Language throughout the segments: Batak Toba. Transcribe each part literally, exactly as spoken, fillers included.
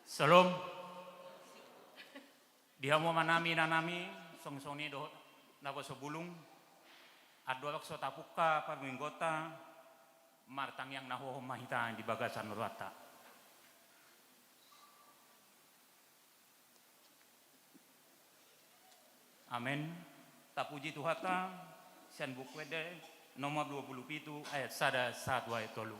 Syalom. Di hamu amanami, inanami, songon i dohot naposobulung, andorang so tapungka parmingguonta, martangiang na hohom ma hita di bagasan rohanta. Amen. Tapuji Tuhanta, sian Buku Ende nomor dua puluh pitu ayat sada sahat tu ayat tolu.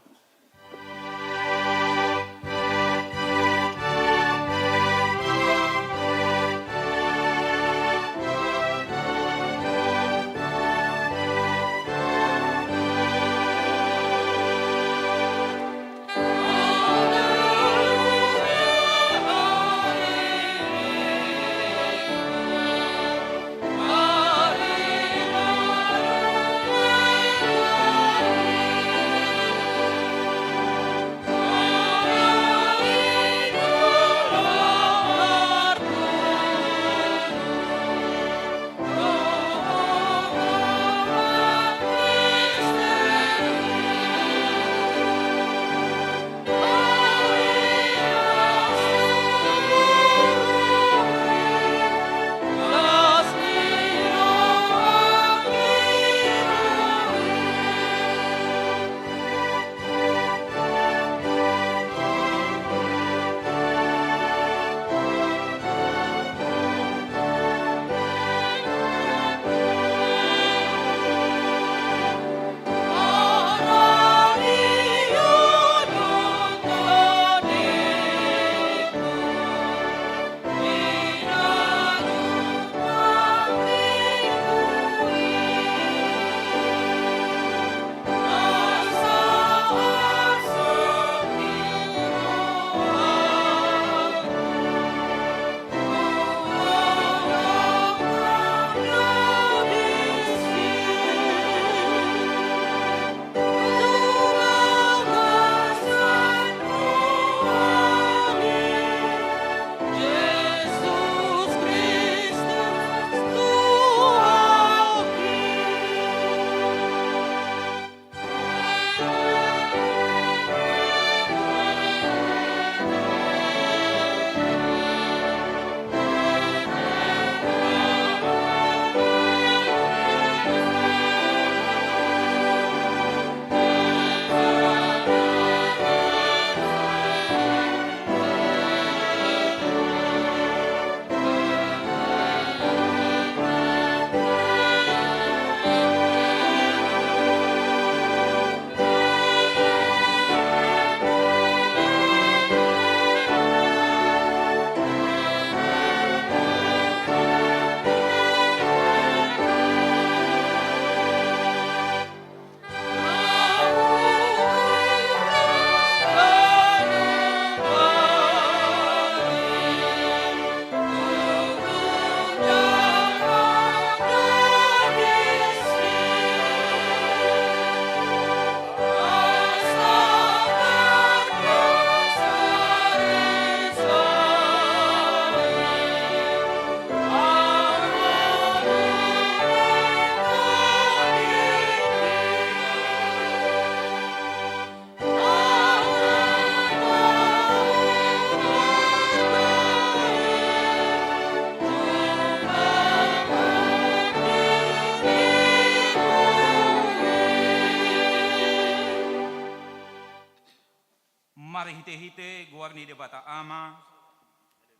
Marhitehite goar ni Debata Ama,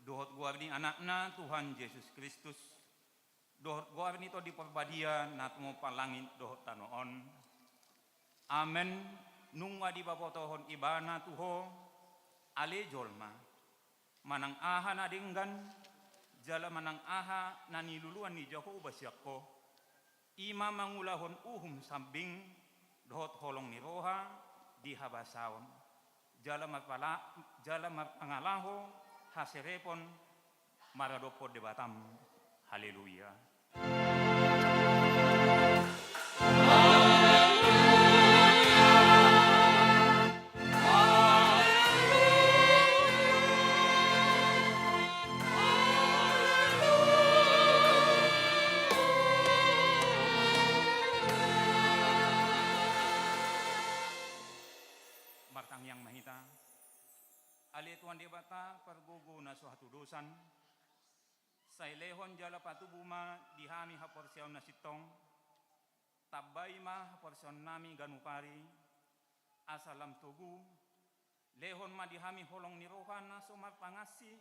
dohot goar ni Anakna Tuhan Jesus Kristus, dohot goar ni Tondi Parbadia na tumompa langit dohot tano on. Amen. Nunga dipabotohon Ibana tu ho, ale jolma, manang aha na denggan jala manang aha na niluluan ni Jahowa sian ho, i ma mangulahon uhum sambing dohot holong ni roha di habasaon, jala marpala-, jala marpangalaho haserepon maradophon Debatam. Haleluya. Martangiang ma hita. Ale Tuhan Debata pargogo na so hatudosan, sai lehon jala patubu ma di hami haporseaon na sintong, tambai ma haporseaonnami ganup ari, asa lam togu, lehon ma di hami holong ni roha na so marpangansi,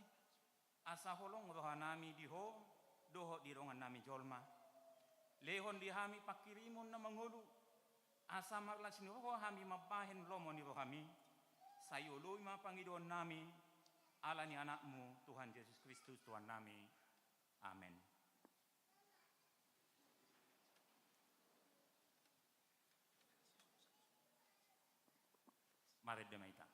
asa holong rohanami di Ho dohot di dongannami jolma. Lehon di hami panghirimon na mangolu, asa marlas ni roha hami mambahen lomo ni rohami, sai oloi ma pangidoannami, ala ni Anakmu, Tuhan Jesus Kristus, Tuhannami. Amen. Marende ma hita.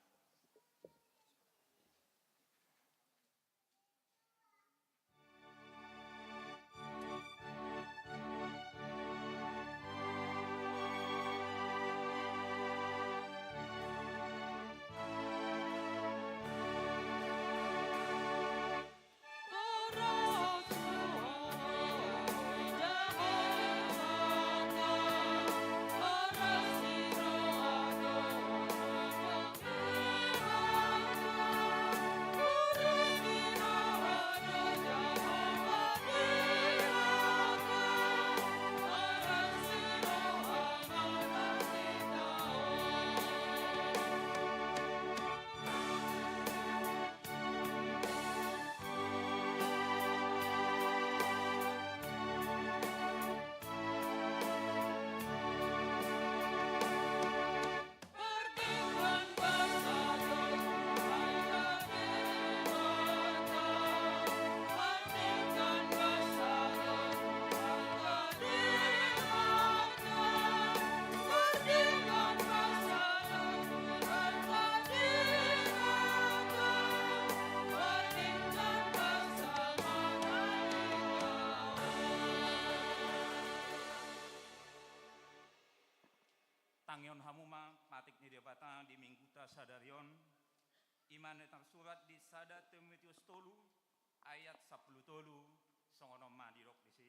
Tangihon hamu ma patik ni Debata di Mingguta sadari on, i ma na tarsurat di sada Timoteus tolu ayat sampulu tolu, songon on ma didok disi.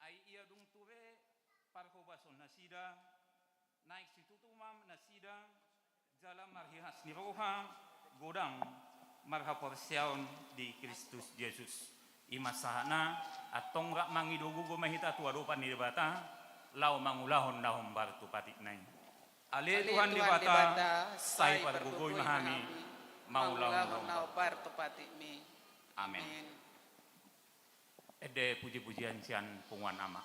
Ai ia dung ture parhobason nasida, naeng situtu ma nasida, jala marhiras ni roha, godang marhaporseaon di Kristus Jesus. I ma sahatna, antong rap mangido gogo ma hita tu adopan ni Debata, laho mangulahon na hombar tu patikna i. Ale Tuhan Debata, sai pargogoi ma hami, mangulahon na hombar tu patikmi. Amen. Ende puji-pujian sian punguan ama.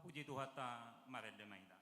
Puji Tuhanta, marende ma hita.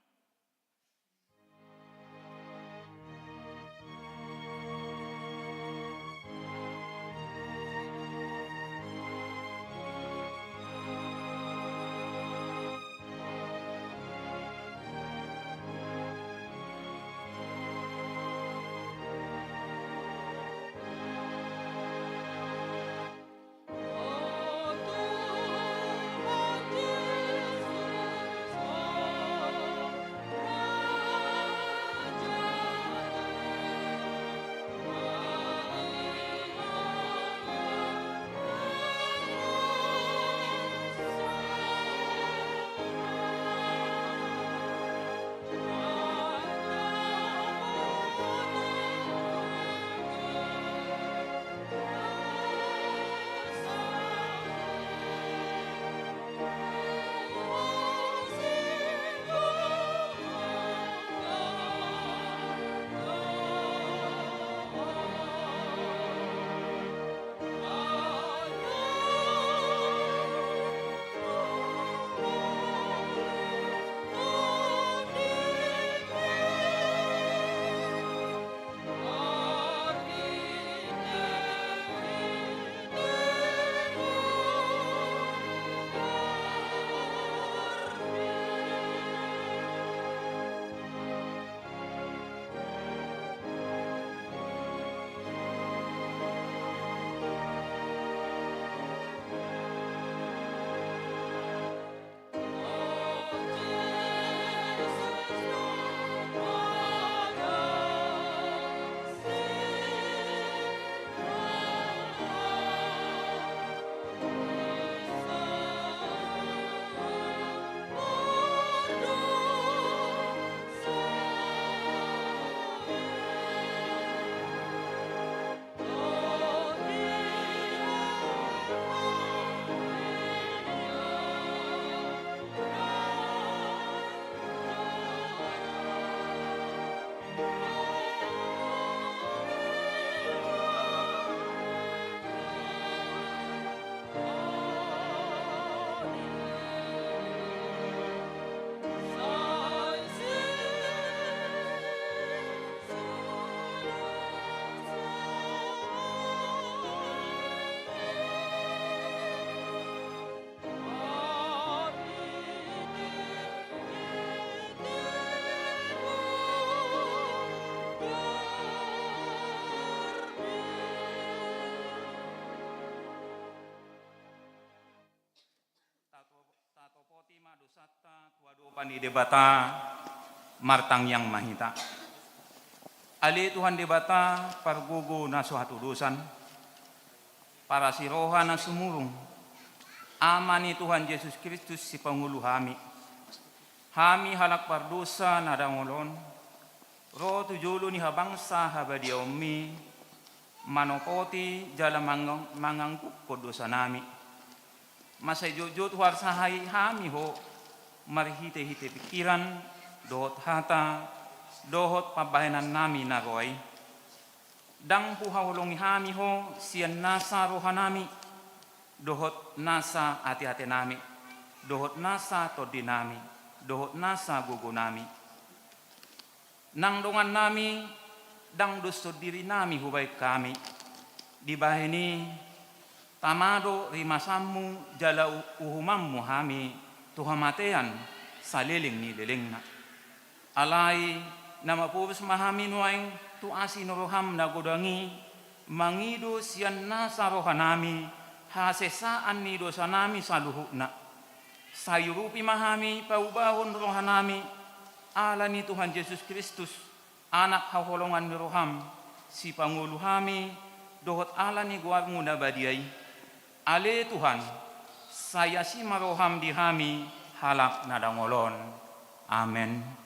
Tato-, tatopoti ma dosanta tu adopan ni Debata, martangiang ma hita. Ale Tuhan Debata, pargogo na so hatudosan, parasi roha na sumurung, Ama ni Tuhan Jesus Kristus sipangolu hami. Hami halak pardosa na dangol on, ro tu jolo ni habangsa habadiaonmi, manopoti jala mangang-, mangangkuphon dosanami. Mansai jotjot huarsahai hami Ho, marhitehite pingkiran, dohot hata, dohot pambahenannami na roa i. Ndang huhaholongi hami Ho sian nasa rohanami, dohot nasa ateatenami, dohot nasa tondinami, dohot nasa gogonami. Nang dongannami, ndang doshon dirinami hubahen hami. Dibahen i, tama do rimasanmu jala u-, uhumanmu hami tu hamatean saleleng ni lelengna. Alai na maporus ma hami nuaeng tu asi ni roham na godang i, mangido sian nasa rohanami hasesaan ni dosanami saluhutna. Sai urupi ma hami paubahon rohanami, ala ni Tuhan Jesus Kristus, Anak haholongan ni roham, sipangolu hami, dohot ala ni goarmu na badia i. Ale Tuhan, sai asi ma roham di hami, halak na dangol on. Amen.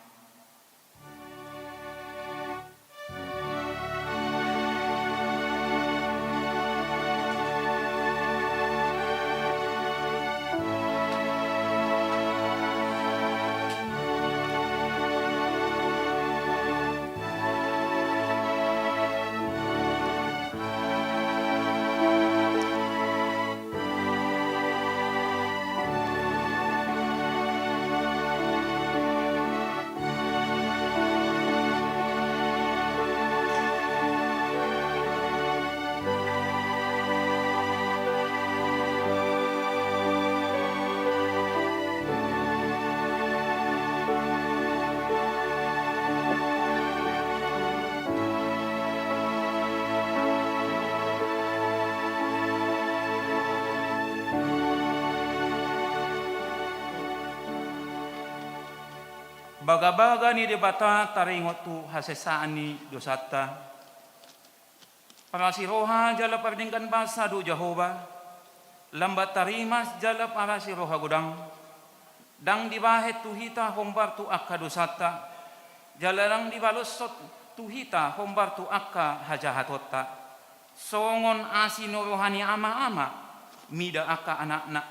Bagabaga ni Debata taringot tu hasesaan ni dosanta. Parasiroha jala pardenggan basa do Jahowa, lambat tarimas jala parasiroha godang. Ndang dibahen tu hita hombar tu angka dosanta, jala ndang dibaloshon tu hita hombar tu angka hajahatonta. Songon asi ni roha ni ama-ama mida angka anakna,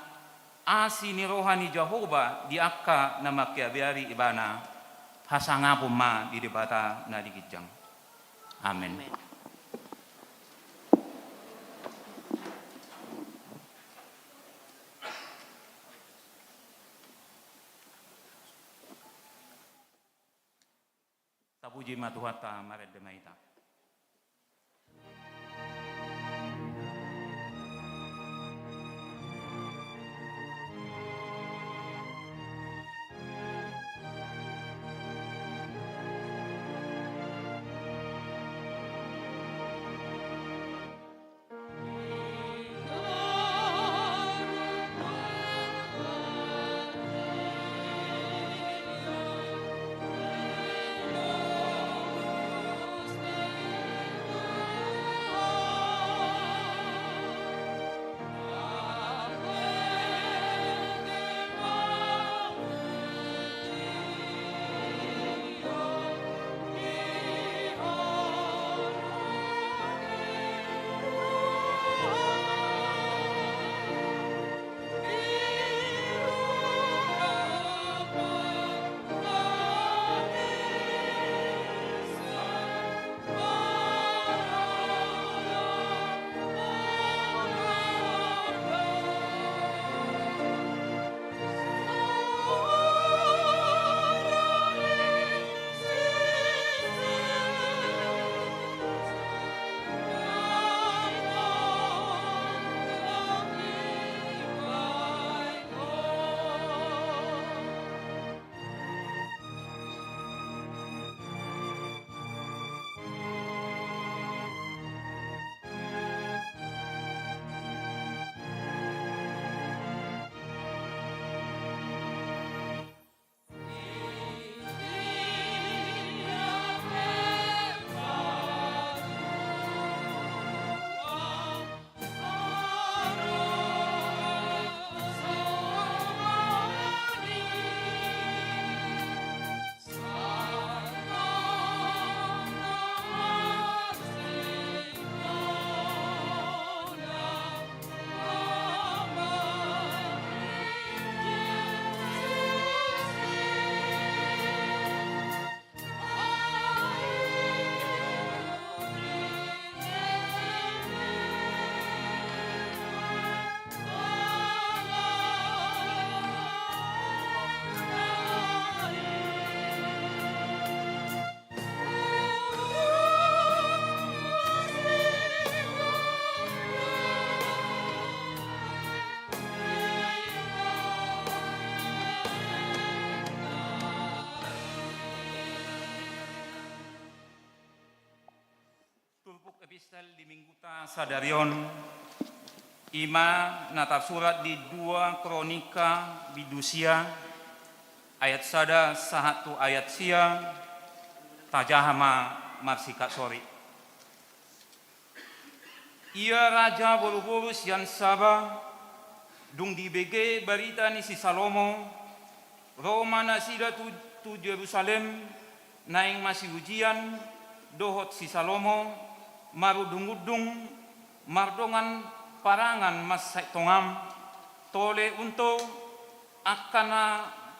asi ni roha ni Jahowa di angka na mangkabiari ibana. Hasangapon ma di Debata na di ginjang. Amen. Amen. Tapuji ma Tuhanta, marende ma hita. Turpuk epistel di Mingguta sadari on, i ma na tarsurat di dua Kronika bindu sia, ayat sada sahat tu ayat sia. Tajaha ma marsikap sori. Ia raja boruboru sian Saba, dung dibege barita ni si Salomo, ro ma nasida tu, tu Jerusalem, naeng masiujian dohot si Salomo, marudungudung, mardongan parangan mansai tonga, tole unto, angka na,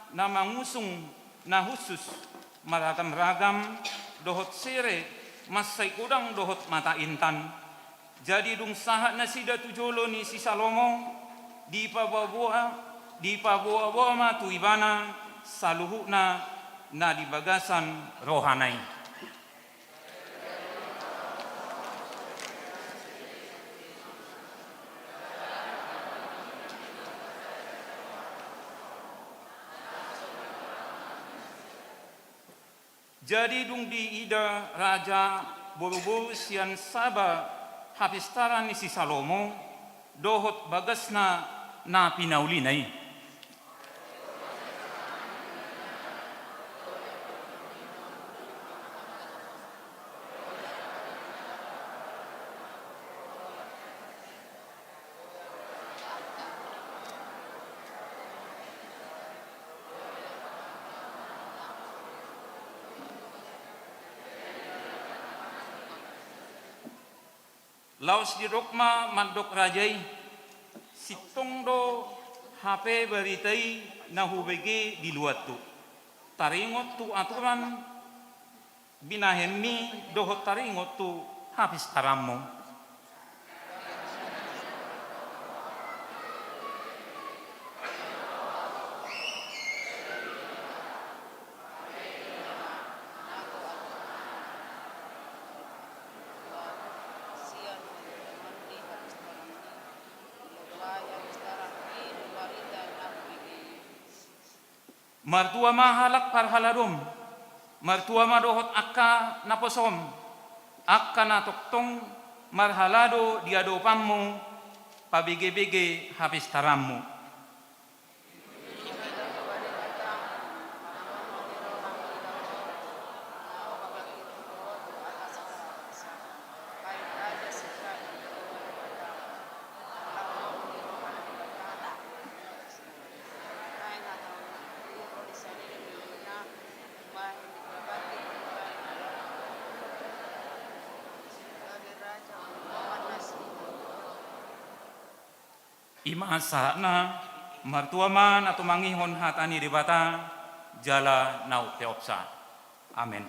na mangusung na hushus, maragamragam, dohot sere, mansai godang dohot mata intan. Jadi dung sahat nasida tu jolo ni si Salomo, dipaboaboa, dipaboaboa ma tu ibana saluhutna na di bagasan rohana i. Jadi dung diida raja boruboru sian Saba hapistaran ni si Salomo dohot bagasna na pinaulina i. Laos didok ma mandok raja i, sintong do hape barita i na hubege di luathu. Taringot tu aturan binahenmi dohot taringot tu hapistaranmu. Martua ma halak parhaladom, martua ma dohot angka naposom, angka na tongtong marhalado di adopanmu, pabege-bege hapistaranmu. I ma sahatna. Martua ma na tumangihon hata ni Debata jala na umpeopsa. Amen.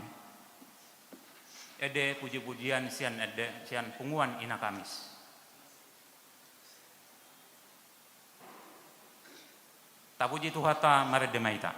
Ende puji-pujian sian ende, sian punguan Ina Kamis. Tapuji Tuhanta, marende ma hita.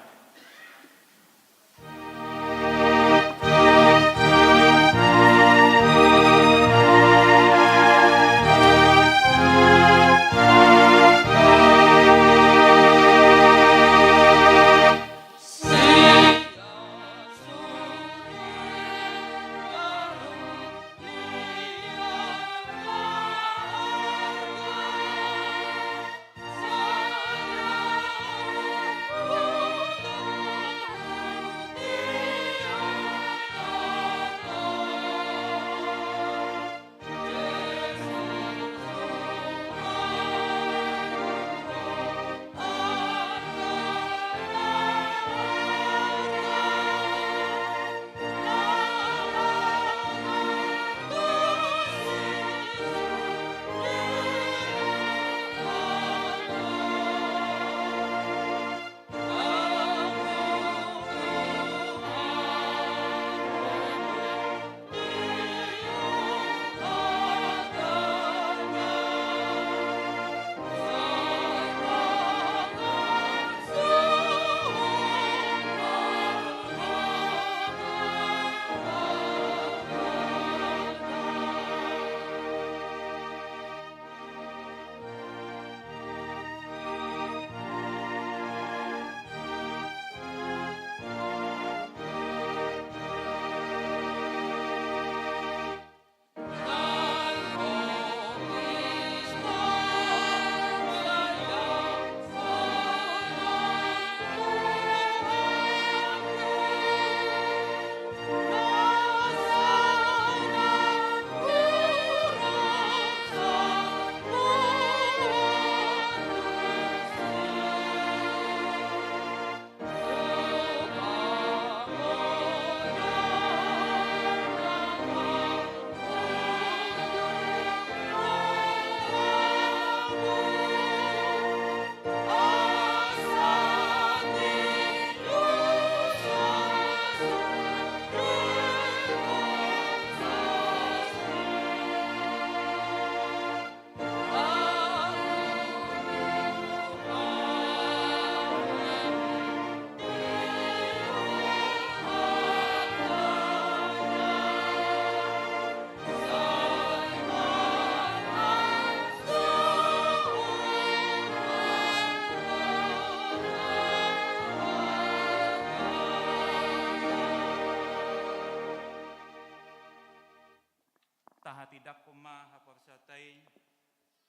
Tahatindangkon ma haporseaonta i,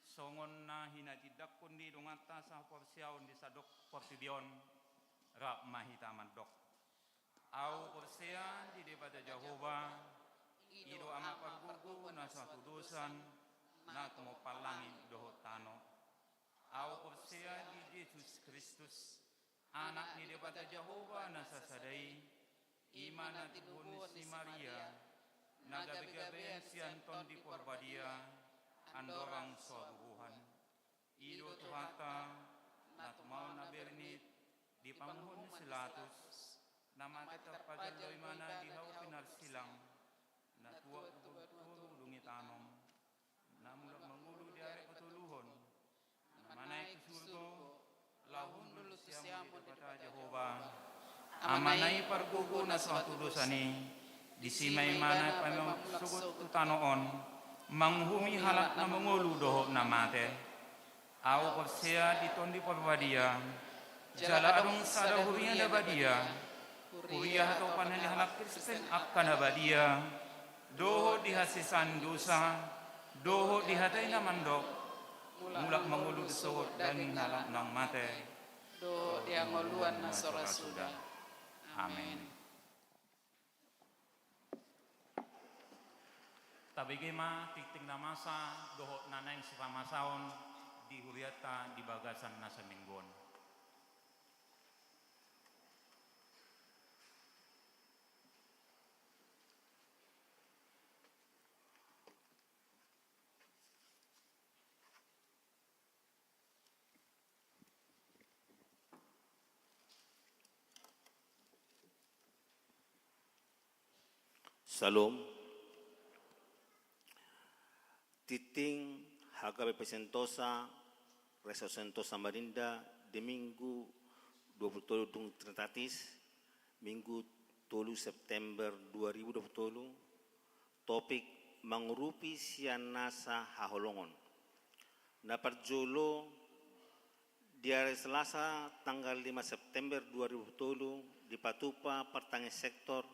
songon na hinatindangkon ni donganta sahaporseaon di sandok portibi on. Rap ma hita mandok. Ahu porsea di Debata Jahowa, i do Ama pargogo na so hatudosan, na tumompa langit dohot tano. Ahu porsea di Jesus Kristus, Anak ni Debata Jahowa na sasada i, i ma na tinubuhon ni si Maria, na gabe-gabean sian Tondi Porbadia, Andorang so habubuhan, i do Tuhanta, na tumaon na bernit, di panguhum ni si Latus, na mate tarpajal do imana di hau pinarsilang, na tuat tu batu tolu dung i tanom, na mulak mangolu di ari patoluhon, na manaek tu surgo, laho hundul tu siamun Debata Jahowa, Amana i pargogo na so hatudosan i, disi ma imana paima sogot tu tano on, manguhumi halak na mangolu dohot na mate. Ahu porsea di Tondi Parbadia, jala adong sada huria na badia, huria hatopan ni halak Kristen angka na badia, dohot di hasesaan dosa, dohot di hata i na mandok, mulak mangolu tu sogot daging halak naung mate, dohot di hangoluan na so ra suda. Amen. Tabege ma tingting na masa dohot na naeng sipamasaon di hurianta di bagasan na saminggu on. Syalom. Tingting H K B P Sentosa, Resort Sentosa Samarinda, di Minggu dua puluh tolu dung Trinitatis, Minggu tolu September dua ribu dua puluh tolu, topik mangurupi sian nasa haholongon. Na parjolo, di ari Selasa tanggal lima September dua ribu dua puluh tolu, dipatupa partangiang sektor,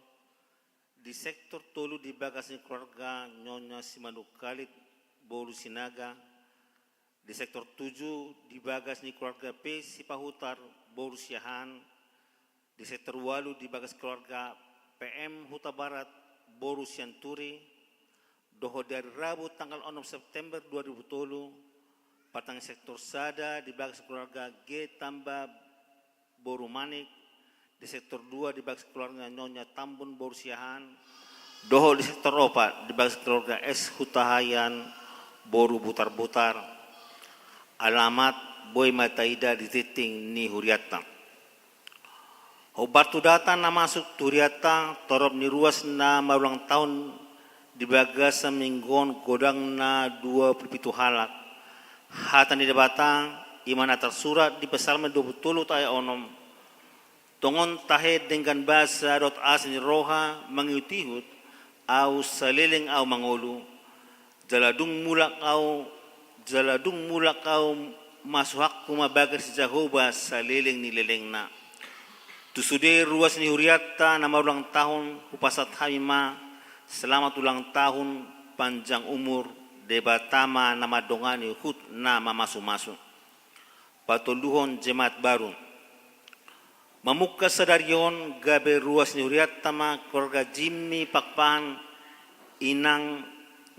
di sektor tolu di bagas ni keluarga Nyonya Simanungkalit boru Sinaga, di sektor tujuh di bagas ni keluarga P Sipahutar boru Siahaan, di sektor ualu di bagas keluarga P M Hutabarat boru Sianturi, dohot di ari Rabu tanggal onom September dua ribu tolu, partangiang sektor sada di bagas keluarga G Tamba boru Manik, di sektor dua di bagas keluarga Nyonya Tambun boru Siahaan, dohot di sektor opat di bagas keluarga S Hutahaean boru Butarbutar. Alamat boi ma taida di tingting ni hurianta. Hombar tu data na masuk tu hurianta, torop ni ruas na marulang tahun di bagasan minggu on godangna dua puluh pitu halak. Hata ni Debata, i ma na tarsurat di Psalmen dua puluh tolu ayat onom: Tongon tahe denggan basa dohot asi ni roha mangihutihut, ahu saleleng ahu mangolu, jala dung mulak ahu, jala dung mulak ahu, masuhakku ma bagas ni Jahowa saleleng ni lelengna. Tu sude ruas ni hurianta na marulang tahun, hupasahat hami ma selamat ulang tahun, panjang umur, Debata ma na mandongani huhut na mamasumasu. Patoluhon jemaat baru. Mamungka sadari on gabe ruas ni hurianta ma keluarga Jimmy Pakpahan, inang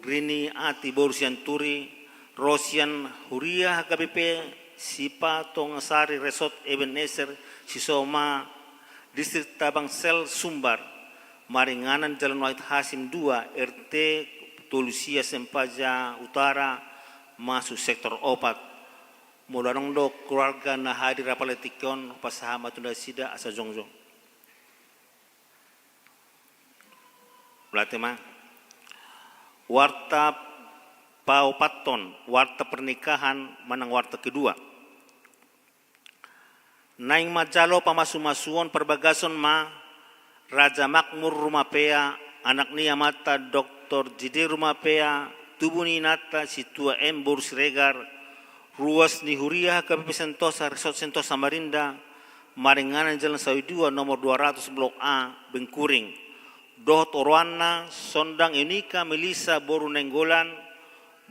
Rini Ati boru Sianturi, ro sian huria H K B P Sipatongasari Resort Ebenezer Sisoma, Distrik Tabangsel, Sumbar, maringanan Jalan Wahid Hasyim dua, R T tolu sia, Sempaja Utara, masuk sektor opat. Molo adong do keluarga na hadir apala tingki on, pasahat ma tu nasida asa jongjong. Berarti ma. Warta paopathon, warta pernikahan manang warta kedua. Naeng manjalo pamasumasuon parbagason ma Raja Makmur Rumapea, anak ni amanta Doktor J D Rumapea, tubu ni inanta Situa M boru Siregar, ruas ni huria H K B P Sentosa Resort Sentosa Samarinda, maringanan Jalan Sawi dua nomor dua ratus blok A, Bengkuring. Dohot oroanna, Sondang Eunika Melisa boru Nainggolan,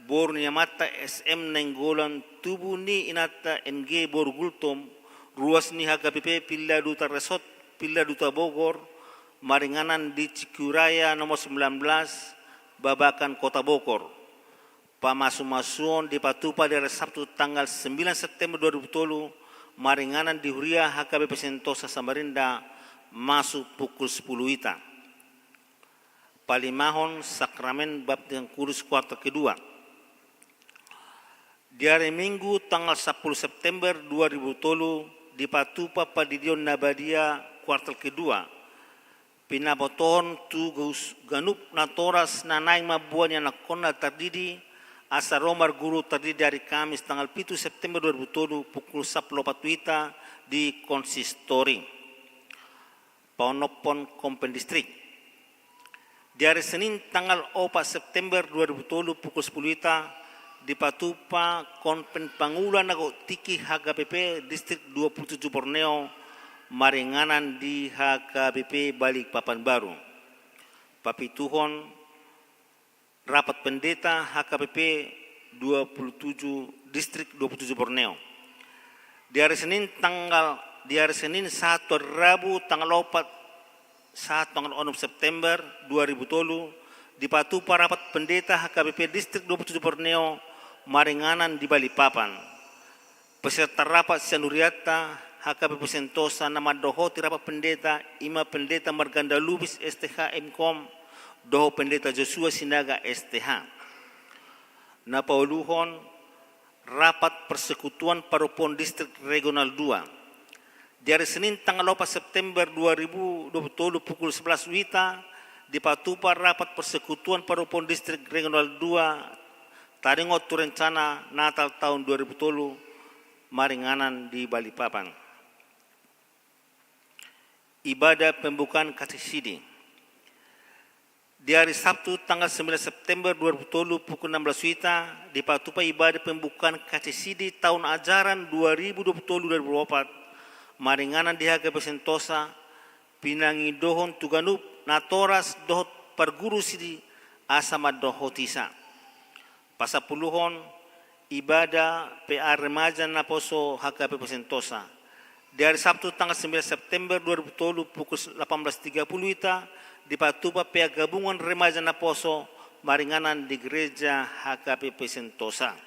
boru ni amanta S M Nainggolan, tubu ni inanta M G boru Gultom, ruas ni H K B P Villa Duta Resort, Villa Duta Bogor, maringanan di Cikuraya nomor sembilan belas, Babakan, Kota Bogor. Pamasumasuon dipatupa di ari Sabtu tanggal sembilan September dua ribu tolu, maringanan di huria H K B P Sentosa Samarinda, masuk pukul sepuluh ita. Palimahon sakramen baptisan kudus kuarter kedua. Di ari Minggu tanggal sampulu September dua ribu tolu dipatupa pandidion na badia kuartal kedua. Pinabotohon tu gus-, ganup natoras na naeng mamboan ianakhonna tardidi, asa ro marguru tardidi di ari Kamis tanggal pitu September dua ribu tolu pukul sampulu opat wita di konsistori. Paonomhon kompen distrik. Di ari Senin tanggal opat September dua ribu tolu pukul sampulu wita dipatupa kompen pangula na gok tingki H K B P distrik dua puluh tujuh Borneo maringanan di H K B P Balikpapan Baru. Papituhon rapat pendeta H K B P dua puluh tujuh distrik dua puluh tujuh Borneo. Di ari Senin tanggal, di ari Senin sahat tu ari Rabu tanggal opat sahat tanggal onom September dua ribu tolu dipatupa rapat pendeta H K B P distrik dua puluh tujuh Borneo maringanan di Balikpapan. Peserta rapat sian hurianta H K B P Sentosa na mandohoti rapat pendeta ima pendeta Marganda Lubis S T H M Kom dohot pendeta Joshua Sinaga S T H. Na pauluhon rapat persekutuan parumpun distrik regional dua. Di ari Senin tanggal opat September dua ribu dua puluh tolu pukul sebelas wita dipatupa rapat persekutuan parumpun distrik regional dua taringot tu rencana Natal taon dua ribu tolu maringanan di Balikpapan. Ibadah pembukaan Kasisidi. Di ari Sabtu tanggal sembilan September dua ribu tolu pukul enam belas wita dipatupa ibadah pembukaan Kasisidi taon ajaran dua ribu dua puluh tolu dua ribu dua puluh opat maringanan di H K B P Sentosa, pinangidohon tu ganup natoras dohot parguru sidi asa mandohoti sa. Pasampuluhon ibadah P A remaja naposo H K B P Sentosa. Di ari Sabtu tanggal sembilan September dua ribu tolu pukul delapan belas tiga puluh wita dipatupa P A gabungan remaja naposo maringanan di gereja H K B P Sentosa.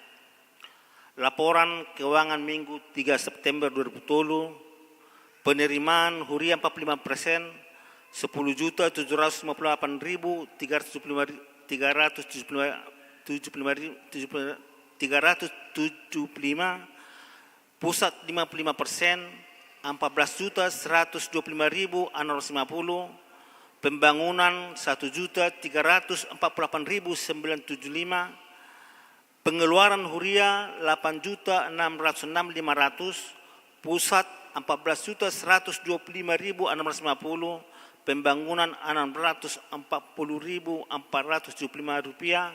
Laporan keuangan Minggu tiga September dua ribu tolu, penerimaan huria empat puluh lima persen, sepuluh juta tujuh ratus lima puluh delapan ribu tiga ratus tujuh puluh lima, tiga ratus tujuh puluh lima, tujuh puluh lima, tiga ratus tujuh puluh lima, pusat lima puluh lima persen, empat belas juta seratus dua puluh lima ribu enam ratus lima puluh, pembangunan satu juta tiga ratus empat puluh delapan ribu sembilan tujuh lima, pengeluaran huria delapan juta enam ratus enam lima ratus, pusat empat belas juta seratus dua puluh lima ribu enam ratus lima puluh, pembangunan enam ratus empat puluh ribu empat ratus tujuh puluh lima rupiah.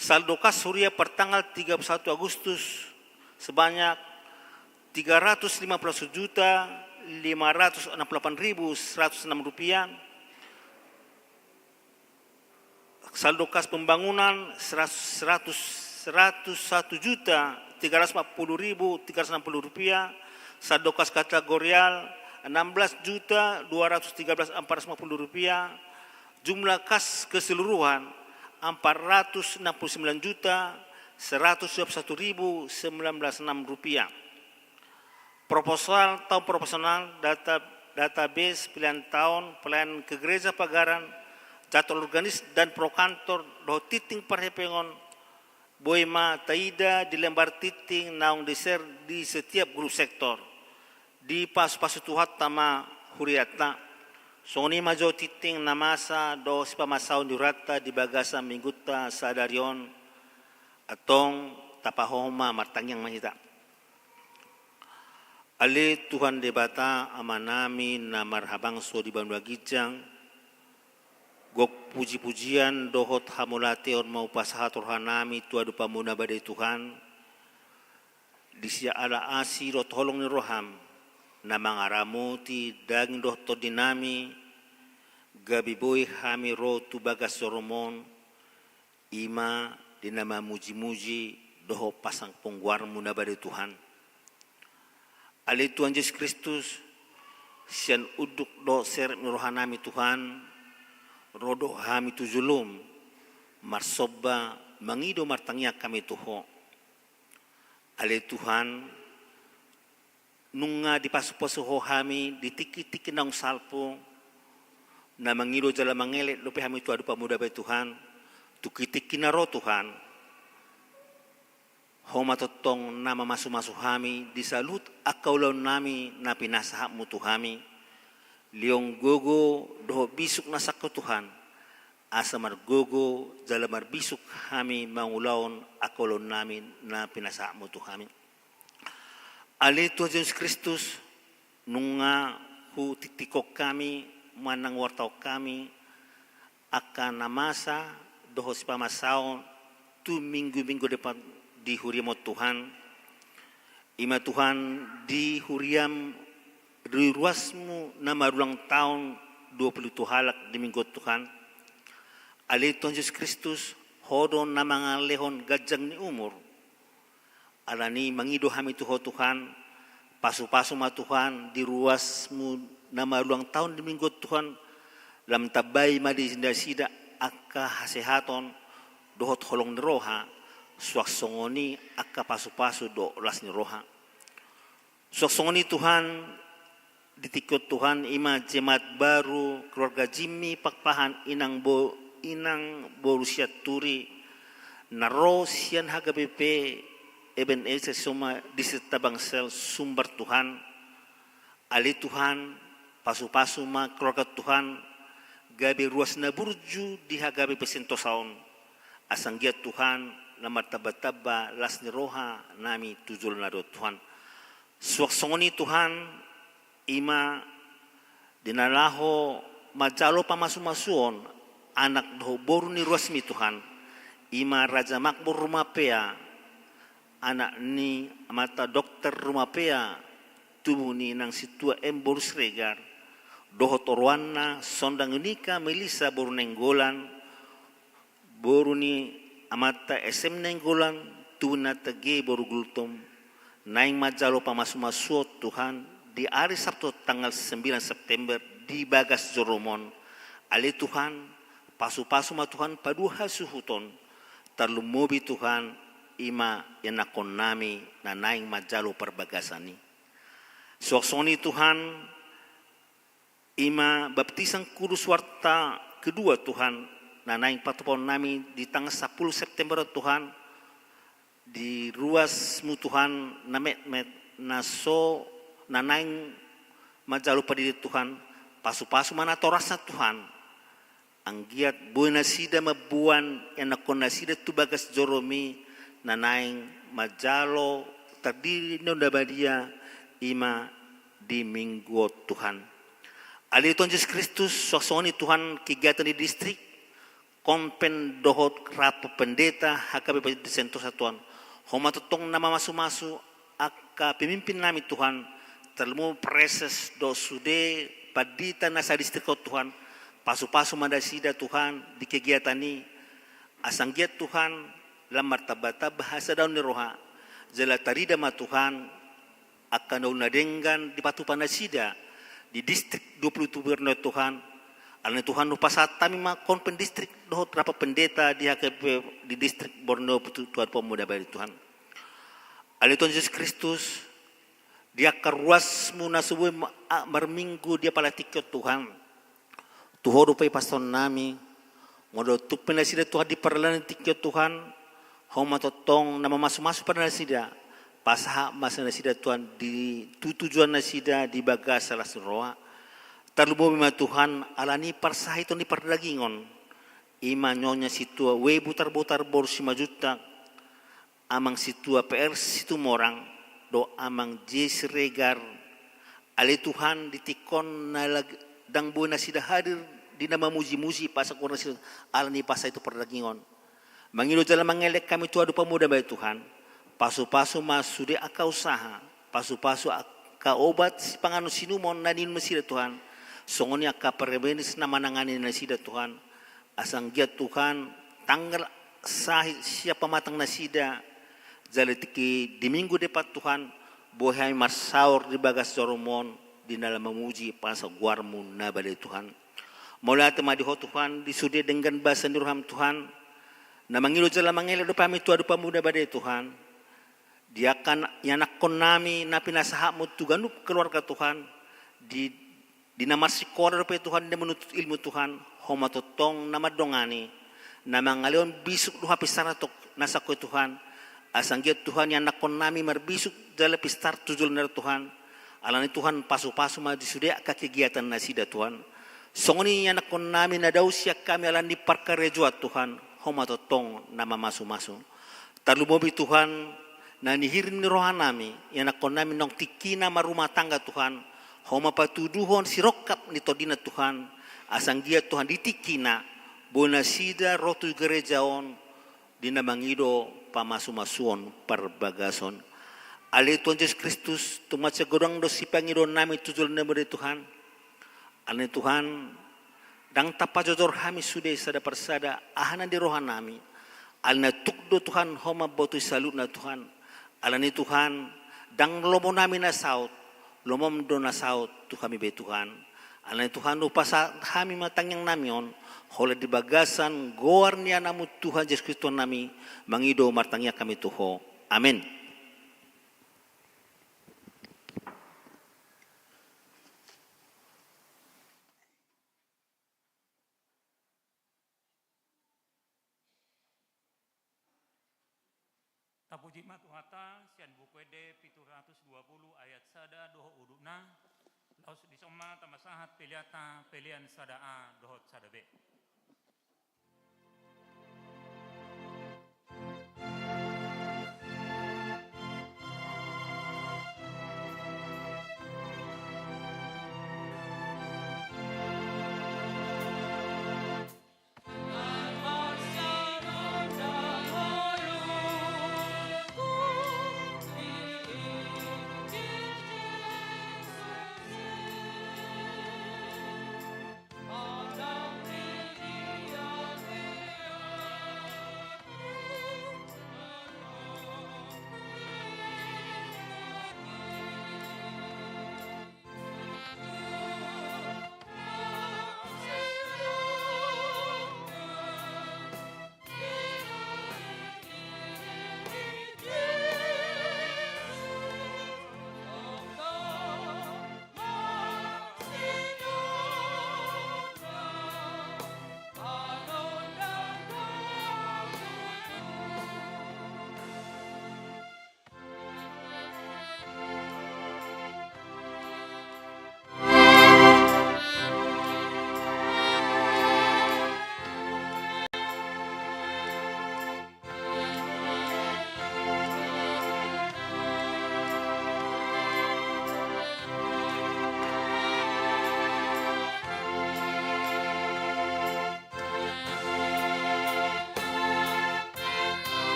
Saldo kas huria per tanggal tiga puluh satu Agustus sebanyak tiga ratus lima puluh satu juta lima ratus enam puluh delapan ribu seratus enam rupiah. Saldo kas pembangunan seratus, seratus, seratus satu juta tiga ratus empat puluh ribu tiga ratus enam puluh rupiah. Saldo kas kategorial enam belas juta dua ratus tiga belas empat ratus lima puluh rupiah. Jumlah kas keseluruhan empat ratus enam puluh sembilan juta seratus dua puluh satu ribu sembilan belas enam rupiah. Proposal taon proporsional, data, database pilihan taon pelayanan kegereja pagaran, jadwal organis dan pro kantor dohot tinting parhepengon boi ma taida di lembar tinting naung di-share di setiap grup sektor. Dipasupasu Tuhanta ma hurianta. Songon i ma jo tinting na masa dohot sipamasaon ni hurianta di bagasan minggunta sadari on. Antong tapahohom ma, martangiang ma hita. Ale Tuhan Debata Amanami na marhabangso di banua ginjang, gok pujipujian dohot hamauliateon ma hupasahat rohanami tu adopanMu na badia i Tuhan, di siala asi dohot holong ni rohaM, na mangaramoti daging dohot tondinami, gabe boi hami ro tu bagas joroM on, i ma di na mamujimuji dohot pasangapon goarMu na badia i Tuhan. Ale Tuhan Jesus Kristus, sian unduk dohot serep ni rohanami Tuhan, ro do hami tu joloM, marsomba, mangido, martangiang hami tu Ho. Ale Tuhan, nunga dipasupasu Ho hami di tingkitingki naung salpu, na mangido jala mangelek dope hami tu adopanMu na badia i Tuhan, tu tingkitingki na ro Tuhan. Ho ma tongtong na mamasumasu hami di saluhut angka ulaonnami na pinasahatmu tu hami. Lehon gogo dohot bisuk na sangkap Tuhan, asa margogo jala marbisuk hami mangulahon angka ulaonnami na pinasahatmu tu hami. Ale Tuhan Jesus Kristus, nunga hutiktikhon hami manang huartahon hami angka na masa dohot sipamasaon tu minggu-minggu depan di huriam on Tuhan. I ma Tuhan, di huriam, di ruasmu na marulang taon dua pulu pitu halak di minggu on Tuhan. Ale Tuhan Jesus Kristus, Ho do na mangalehon ganjang ni umur. Alani mangido hami tu Ho Tuhan, pasupasu ma Tuhan di ruasmu na marulang taon di minggu on Tuhan, lam tambai ma di nasida angka hasehaton dohot holong ni roha, suang songon i angka pasupasu dohot las ni roha. Suang songon i Tuhan, di tingki on Tuhan, i ma jemaat baru keluarga Jimmy Pakpahan inang bo, inang boru Sianturi, na ro sian H K B P Ebenezer Soma Distrik Tabangsel Sumbar Tuhan. Ale Tuhan, pasupasu ma keluarga Tuhan, gabe ruas na burju di H K B P Sentosa on. Asa anggiat Tuhan, na martambatamba las ni roha nami tu joloan on Tuhan. Suang songon i Tuhan, i ma di na laho manjalo pamasumasuon anak dohot boru ni ruasmi Tuhan, i ma Raja Makmur Rumapea, anak ni amanta Dokter Rumapea, tubu ni inang sintua M boru Siregar, dohot oroanna Sondang Yunika Melisa boru Nainggolan, boru ni amanta S M Nainggolan, tubu ni inanta G boru Gultom, naeng manjalo pamasumasuon Tuhan di ari Sabtu tanggal sembilan September di bagas joroM on. Ale Tuhan, pasupasu ma Tuhan paduahon hasuhuton, tarlumobi Tuhan, i ma ianakkonnami na naeng manjalo parbagasan i. Suang songon i Tuhan, i ma baptisan kudus warta kedua Tuhan, na naeng patupaonnami di tanggal sampulu September Tuhan, di ruasmu Tuhan na metmet, na so, na naeng manjalo pandidi Tuhan, pasupasu ma natorasna Tuhan. Anggiat boi nasida mamboan ianakkon nasida tu bagas joroMi na naeng manjalo tardidi na badia i ma di minggu on Tuhan. Ale Tuhan Jesus Kristus, suang songon i Tuhan kegiatan di distrik, konven dohot rapat pendeta H K B P di Sentosa Tuhan. Ho ma tongtong na mamasumasu angka pemimpinnami Tuhan, tarlumobi praeses dohot sude pandita na sadistrik on Tuhan, pasupasu ma nasida Tuhan di kegiatan i, asa anggiat Tuhan lam martambatamba hasadaon ni roha, jala tarida ma Tuhan angka na uli na denggan dipatupa nasida di distrik dua pulu pitu Borneo Tuhan. Alani Tuhan, hupasahat hami ma konven distrik dohot rapat pendeta di H K B P di distrik Borneo Tuhan, Tuhan pamodai Tuhan. Ale Tuhan Jesus Kristus, di angka ruasmu na so boi ma-, a-, marminggu di apala tingki on Tuhan. Tu Ho dope pasahatonnami, molo tung pe nasida Tuhan di pardalanan tingki on Tuhan, Ho ma tongtong na mamasumasu pardalanan nasida, pasahat ma nasida Tuhan di tu tujuan nasida di bagasan las ni roha. Tarlumobi ma Tuhan, alani parsahiton ni pardagingon, i ma Nyonya Sintua W Butarbutar boru Simanjuntak, Amang Sintua P R Situmorang, dohot Amang J Siregar. Ale Tuhan, di tingki on na lag-, ndang boi nasida hadir di na mamujimuji pasahat goar nasida, alani parsahiton pardagingon. Mangido jala mangelek hami tu Ho dope pamodai Tuhan. Pasupasu ma sude angka usaha, pasupasu angka obat sipanganon siinumon na niinum nasida Tuhan. Songon i angka paremenis na manangani nasida Tuhan. Asa anggiat Tuhan, tanggal sahit sian pamatang nasida, jala tingki di minggu depan Tuhan, boi hami marsaor di bagas joroMon, di na laho mamuji pasahat goarMu na badia Tuhan. Mauliate ma di Ho Tuhan, di sude denggan basa ni rohaM Tuhan, na mangido jala mangelek dope hami tu Ho dope pamodai Tuhan, di angka ianakkonnami na pinasahatMu tu ganup keluarga Tuhan, di, di na marsikola dope Tuhan, di na manuntut ilmu Tuhan, Ho ma tongtong na mandongani, na mangalehon bisuk dohot hape saratok na sangkap Tuhan, Asa anggiat Tuhan ianakkonnami marbisuk jala pistar tu joloan ni ari Tuhan. Alani Tuhan pasupasu ma di sude angka kegiatan nasida Tuhan. Songon i ianakkonnami na dao sian hami alani parkarejoan Tuhan, Ho ma tongtong na mamasumasu. Tarlumobi Tuhan, na nihirim ni rohanami, ianakkonnami naung tingkina marrumah tangga Tuhan, Ho ma patuduhon sirongkap ni tondina Tuhan, asa anggiat Tuhan di tingkina, boi nasida ro tu gereja on, di na mangido pamasumasuon parbagason. Ale Tuhan Jesus Kristus, tung mansai godang do sipangidoonnami tu joloan ni ari Tuhan. Ale Tuhan, ndang tapajojor hami sude sada parsada, aha na di rohanami. Alani tuk do Tuhan Ho mamboto saluhutna Tuhan. Alani Tuhan, ndang lomonami na saut, lomom do na saut tu hami be Tuhan. Alani Tuhan, hupasahat hami ma tangiangnami on, holan di bagasan goar ni Anakmu Tuhan Jesus Kristus nami, mangido martangiang hami tu Ho. Amen. Tapuji ma Tuhanta, sian Buku Ende pitu ratus dua puluh ayat sada dohot udutna, laos dison ma tamasahat peleanta, pelean sada A dohot sada B.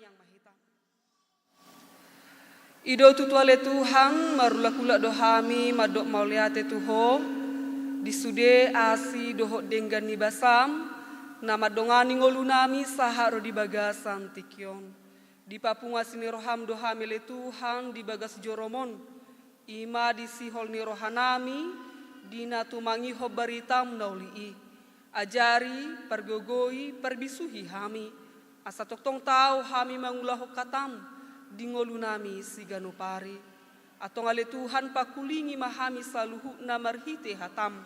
Yang mahita. I do tutu ale Tuhan, marulak-ulak do hami mandok mauliate tu Ho, di sude asi dohot denggan ni basaM, na mandongani ngolunami sahat ro di bagasan tingki on. Dipapungu asi ni rohaM do hami ale Tuhan di bagas joroMon, i ma di sihol ni rohanami, di na tumangihon baritaM na uli i. Ajari, pargogoi, parbisuhi hami, asa tongtong tau hami mangulahon hataM di ngolunami siganup ari. Antong ale Tuhan, pangkulingi ma hami saluhutna marhite hataM,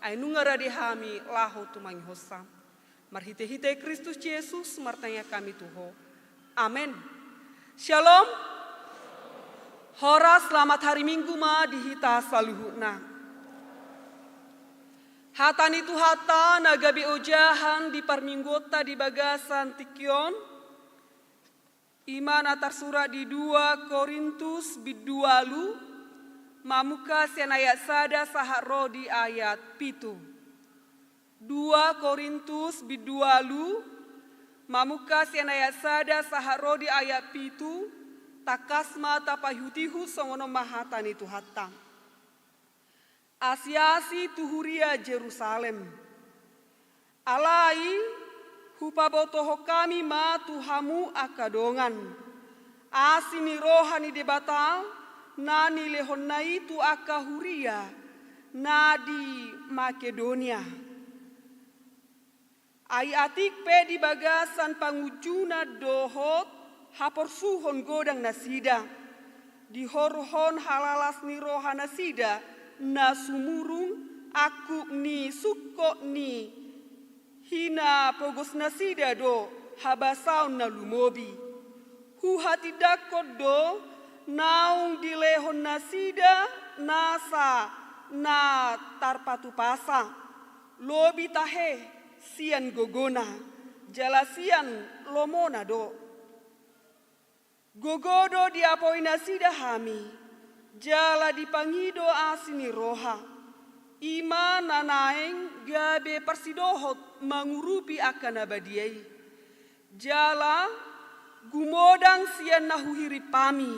ai nunga rade hami laho tumangihonsa. Marhite-hite Kristus Jesus martangiang hami tu Ho. Amen. Shalom. Horas, selamat hari Minggu ma di hita saluhutna. Hata ni Tuhanta na gabe ojahan di parmingguonta di bagasan tingki on, i ma na tarsurat di dua Korintus bindu ualu, mamungka sian ayat sada sahat ro di ayat pitu. Dua Korintus bindu ualu, mamungka sian ayat sada sahat ro di ayat pitu, tangkas ma tapaihut-ihut songon on ma hata ni Tuhanta. Asi-asi tu huria Jerusalem. Alai, hupabotohon hami ma tu hamu angka dongan, asi ni roha ni Debata na nilehonna i tu angka huria na di Makedonia. Ai atik pe di bagasan pangunjunan dohot haporsuhon godang nasida, dihoruhon halalas ni roha nasida na sumurung, angkup ni sungkot ni hinapogos nasida do habasaon na lumobi. Huhatindangkon do naung dilehon nasida nasa na tarpatupasa, lobi tahe sian gogona, jala sian lomona do. Gogo do diapoi nasida hami, jala dipangido asi ni roha, i ma na naeng gabe parsidohot mangurupi angka na badia i. Jala gumodang sian na huhirip hami,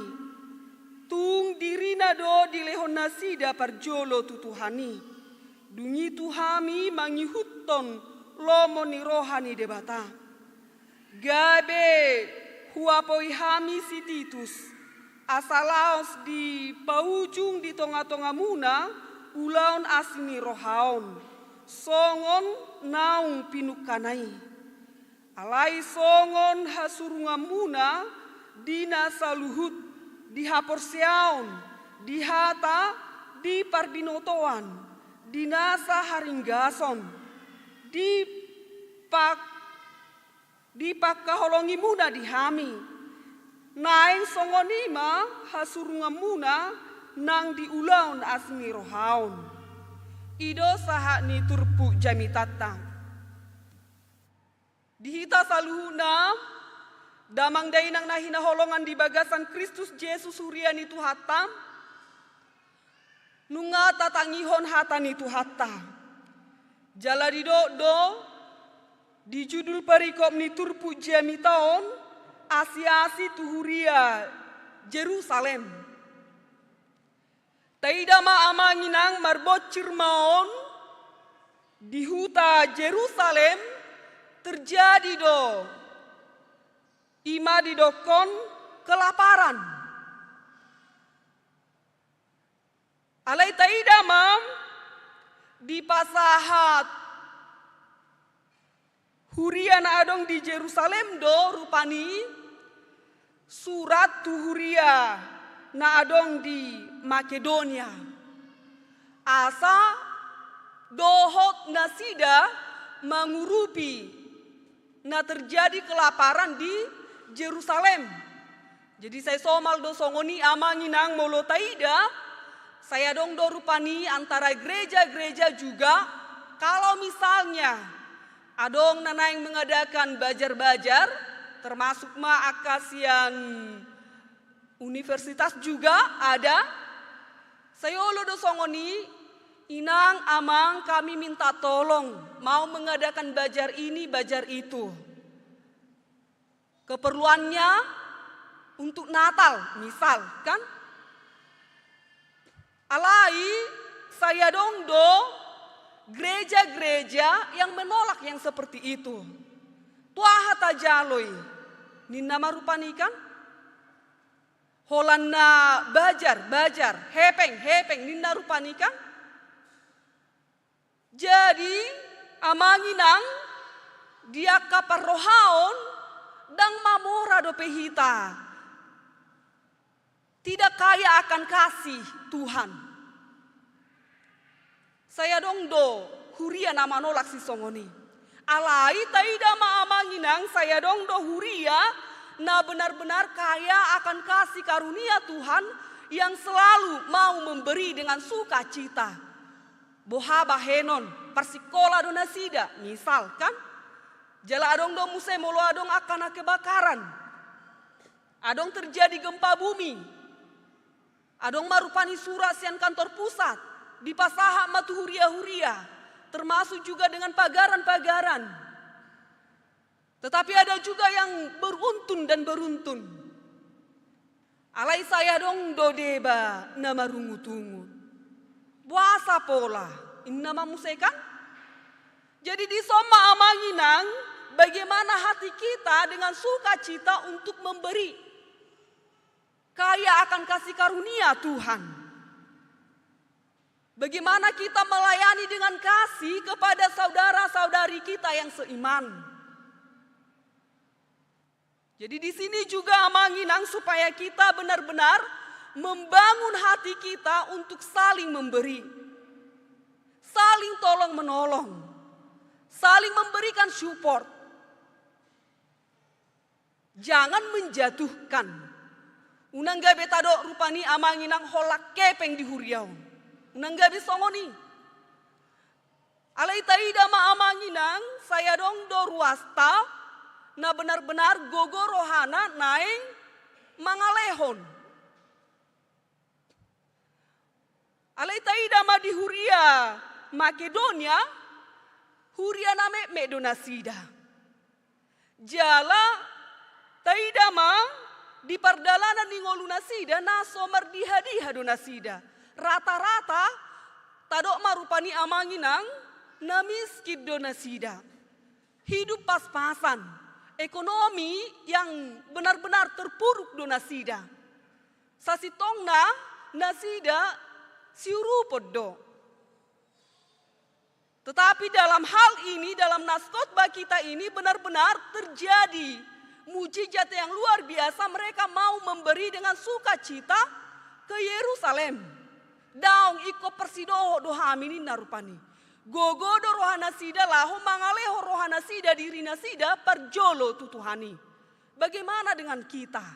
tung dirina do dilehon nasida parjolo tu Tuhan i. Dung i tu hami mangihuthon lomo ni roha ni Debata. Gabe huapoi hami si Titus, asa laos dipaujung di tonga-tongamuna ulaon asi ni roha on, songon naung pinungkana i. Alai songon hasurunganmuna di na saluhut, di haporseaon, di hata, di parbinotoan, di nasa haringgason, di pak-, di pangkaholongimuna di hami, naeng songon i ma hasurunganmuna nang di ulaon asi ni roha on. I do sahat ni turpuk jamitanta. Di hita saluhutna, damang dainang na hinaholongan di bagasan Kristus Jesus, huria ni Tuhanta, nunga tatangihon hata ni Tuhanta. Jala didok do di judul parikop ni turpuk jamita on, asi-asi tu huria Jerusalem. Taida ma amang inang, marboncir ma on, di huta Jerusalem terjadi do, i ma didokkon kelaparan. Alai taida ma dipasahat huria na adong di Jerusalem do rupani surat tu huria na adong di Makedonia, asa dohot nasida mangurupi na terjadi kelaparan di Jerusalem. Jadi sai somal do songon i amang inang, molo taida, sai adong do rupani antara gereja-gereja juga, kalau misalnya adong na naeng mengadakan bazar-bazar, termasuk ma angka sian universitas juga ada, sai olo do songon i, inang, amang, kami minta tolong, mau mengadakan bazar ini, bazar itu. Keperluannya untuk Natal, misal, kan? Alai sai adong do gereja-gereja yang menolak yang seperti itu. Tu aha tajalo i, ninna ma rupani kan? Holan na bajar, bajar, hepeng, hepeng, ninna rupani kan? Jadi, amang inang, di angka parrohaon, ndang mamora dope hita. Tidak kaya akan kasih Tuhan. Sai adong do huria na manolak sisongon i. Alai taida ma amang inang, sai adong do huria na benar-benar kaya akan kasih karunia Tuhan yang selalu mau memberi dengan sukacita. Boha bahenon, parsikola do nasida, misal kan? Jala adong do muse molo adong angka na kebakaran. Adong terjadi gempa bumi. Adong ma rupani surat sian kantor pusat, dipasahat ma tu huria-huria, termasuk juga dengan pagaran-pagaran. Tetapi ada juga yang beruntun dan beruntun. Alai sai adong do deba na marungut-ungut. Boasa pola, ninna ma muse kan? Jadi dison ma amang inang, bagaimana hati kita dengan sukacita untuk memberi. Kaya akan kasih karunia Tuhan. Bagaimana kita melayani dengan kasih kepada saudara-saudari kita yang seiman. Jadi di sini juga amang inang supaya kita benar-benar membangun hati kita untuk saling memberi. Saling tolong menolong. Saling memberikan support. Jangan menjatuhkan. Unang gabe tadok rupani amang inang holan hepeng di huria on. Unang gabe songon i. Alai taida ma amang inang, sai adong do ruasta na benar-benar gogo rohana naeng mangalehon. Alai taida ma di huria Makedonia, huria na metmet do nasida. Jala taida ma di pardalanan ni ngolu nasida na so mardiha-diha do nasida. Rata-rata tadok ma rupani amang inang na miskin do nasida. Hidup pas-pasan, ekonomi yang benar-benar terpuruk do nasida. Sasintongna nasida siurupon do. Tetapi dalam hal ini, dalam nas khotbah kita ini benar-benar terjadi mujizat yang luar biasa, mereka mau memberi dengan sukacita ke Yerusalem. Daong, ingkon parsidohot do hami ninna rupani. Gogo do rohanasida laho mangalehon rohanasida, dirinasida parjolo tu Tuhan i. Bagaimana dengan kita?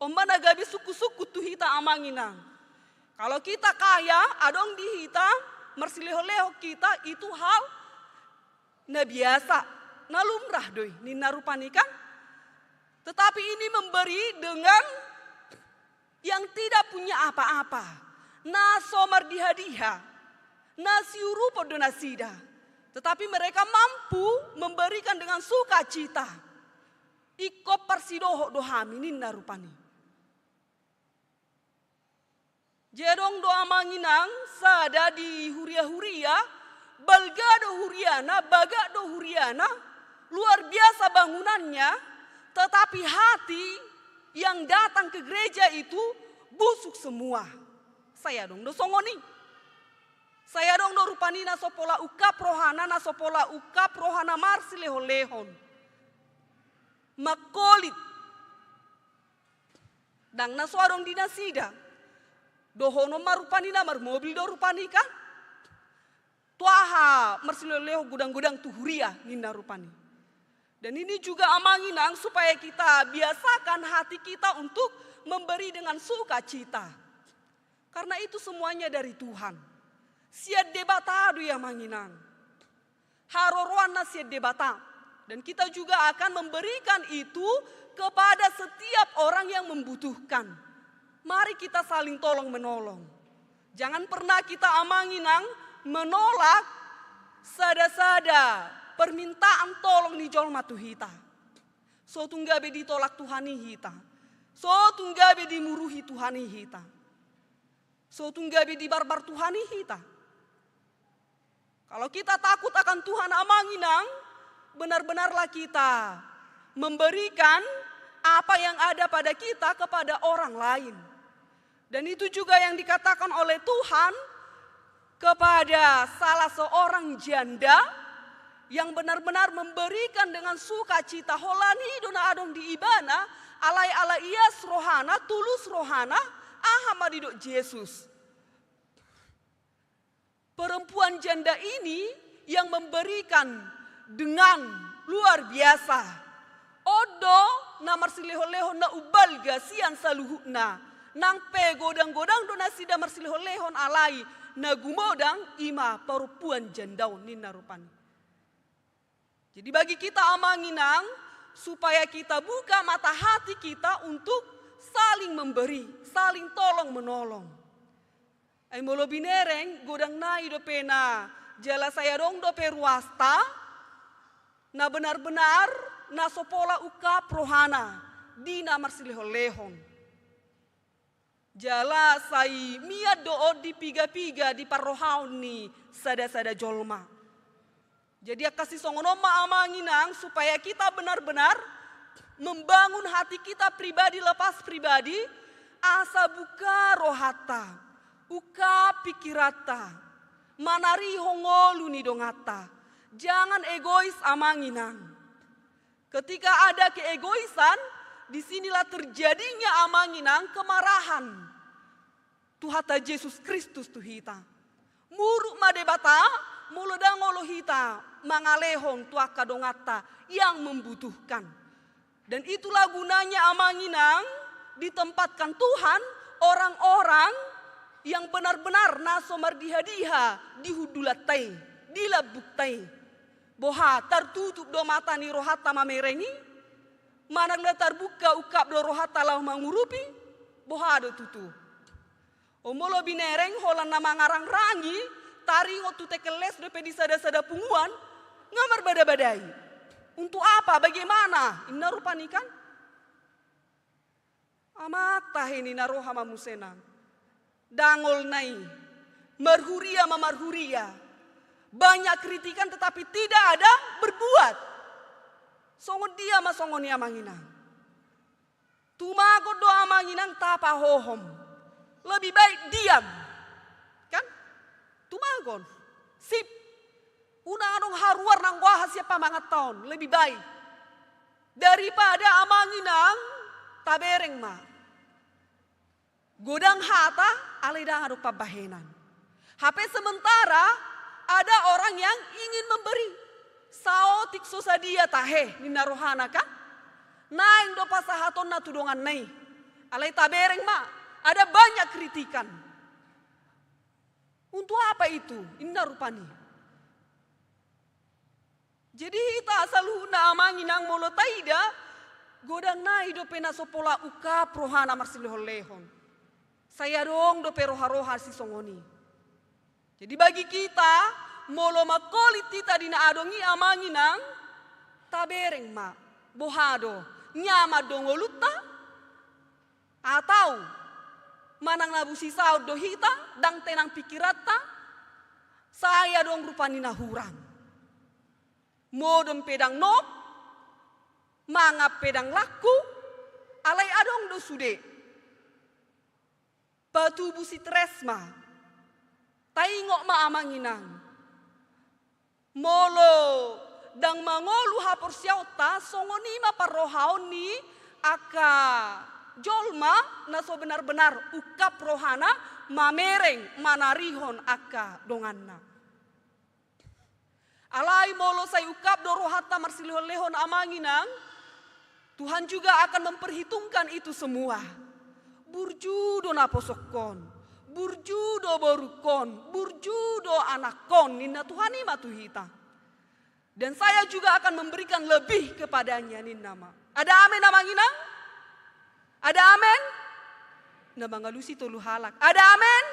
On ma na gabe sungkun-sungkun tu hita amang inang. Kalau kita kaya, adong di hita, marsilehon-lehon hita, itu hal na biasa, na lumrah do i, ninna rupani kan? Tetapi ini memberi dengan yang tidak punya apa-apa, na so mardiha-diha, na siurupon do nasida. Tetapi mereka mampu memberikan dengan sukacita. Ingkon parsidohot do hami ninna rupani. Jadi adong do amang inang sada di huria-huria, balga do huriana, bagak do huriana, luar biasa bangunannya, tetapi hati yang datang ke gereja itu busuk semua. Sai adong do songon i. Sai adong do rupani na so pola ungkap rohana, na so pola ungkap rohana marsilehon-lehon. Mangkolit. Ndang na so adong di nasida. Dohonon ma rupani na marmobil do rupani kan? Tu aha marsilehon-lehon godang-godang tu huria ninna rupani. Dan ini juga amang inang supaya kita biasakan hati kita untuk memberi dengan sukacita. Karena itu semuanya dari Tuhan. Sian Debata do i amang inang. Haroroan na sian Debata. Dan kita juga akan memberikan itu kepada setiap orang yang membutuhkan. Mari kita saling tolong menolong. Jangan pernah kita amang inang menolak sada-sada permintaan tolong ni jolma tu hita. So tung gabe ditolak Tuhan i hita. So tung gabe dimuruhi Tuhan i hita. So tung gabe dibarbar Tuhan i hita. Kalau kita takut akan Tuhan, Amang Inang, benar-benarlah kita memberikan apa yang ada pada kita kepada orang lain. Dan itu juga yang dikatakan oleh Tuhan kepada salah seorang janda yang benar-benar memberikan dengan sukacita. Holan i do na adong di ibana, alai ala ias rohana, tulus rohana, aha ma didok Jesus. Perempuan janda ini yang memberikan dengan luar biasa. On do na marsilehon-lehon na umbalga sian saluhutna. Nang pe godang-godang do nasida marsilehon-lehon, alai na gumodang i ma perempuan janda on, ninna rupani. Jadi bagi kita, Amang Inang, supaya kita buka mata hati kita untuk saling memberi, saling tolong menolong. Ai molo binereng, godang nai dope na jala sai adong dope ruasta na benar-benar na so pola ungkap rohana di na marsilehon-lehon. Jala sai mian do on di piga-piga di parrohaon ni sada-sada jolma. Jadi angka sisongon on ma, Amang Inang, supaya kita benar-benar membangun hati kita pribadi lepas pribadi, asa buka rohanta, ungkap pikiranta, manarihon ngolu ni donganta. Jangan egois, Amang Inang. Ketika ada keegoisan, di sinilah terjadinya, Amang Inang, kemarahan Tuhanta Jesus Kristus tu hita. Muruk ma Debata molo ndang olo hita mangalehon tu angka donganta yang membutuhkan. Dan itulah gunanya, Amang Inang, ditempatkan Tuhan orang-orang yang benar-benar na so mardiha-diha di hundulanta i, di lambungta i. Boha, tartutup do mata ni rohanta mamereng i? Manang na tarbuka ungkap do rohanta laho mangurupi? Boha do tutu? O molo binereng holan na mangarang-rangi, taringot tu tekel les dope di sada-sada punguan, nga marbada-badai. Untuk apa? Bagaimana? Inna rupani kan? Amanta he, ninna roha ma muse nang. Dangol nai. Marhuria ma marhuria. Banyak kritikan tetapi tidak ada berbuat. Songon dia ma songon i, Amang Inang? Tumagon do, Amang Inang, tapahohom. Lebih baik diam. Kan? Tumagon. Sip. Unang adong haruar nanggo aha sian pamanganta on. Lebih baik. Daripada, Amang Inang, tabereng ma. Godang hata, alai ndang adong pambahenan. Hape sementara ada orang yang ingin memberi. Saotik so sadia tahe, ninna rohana kan? Naeng do pasahatonna tu donganna i. Alai tabereng ma, ada banyak kritikan. Untuk apa itu? Inna rupani. Jadi hita saluhutna, Amang Inang, molo taida, godang nai dope na so pola ungkap rohana marsilehon-lehon. Sai adong dope roha-roha sisongon i. Jadi bagi kita, molo mangkolit hita di na adong i, Amang Inang, tabereng ma. Boha do? Nyaman do ngolunta? Atau manang na busisaon do hita, ndang tenang pikiranta? Sai adong rupani na hurang. Modom pe ndang nok, mangan pe ndang langku, alai adong do sude. Patubu stres ma. Taingot ma, Amang Inang. Molo ndang mangolu haporseaonta, songon i ma parrohaon ni angka jolma na so benar-benar ungkap rohana mamereng manarihon angka donganna. Alai molo sai ungkap do rohanta marsilehon-lehon, Amang Inang, Tuhan juga akan memperhitungkan itu semua. Burju do naposokkon, burju do borungkon, burju do anakkon, ninna Tuhan i ma tu hita. Dan saya juga akan memberikan lebih kepadanya, ninna ma. Ada amen, Amang Inang? Ada amen? Na mangalusi tolu halak. Ada amen?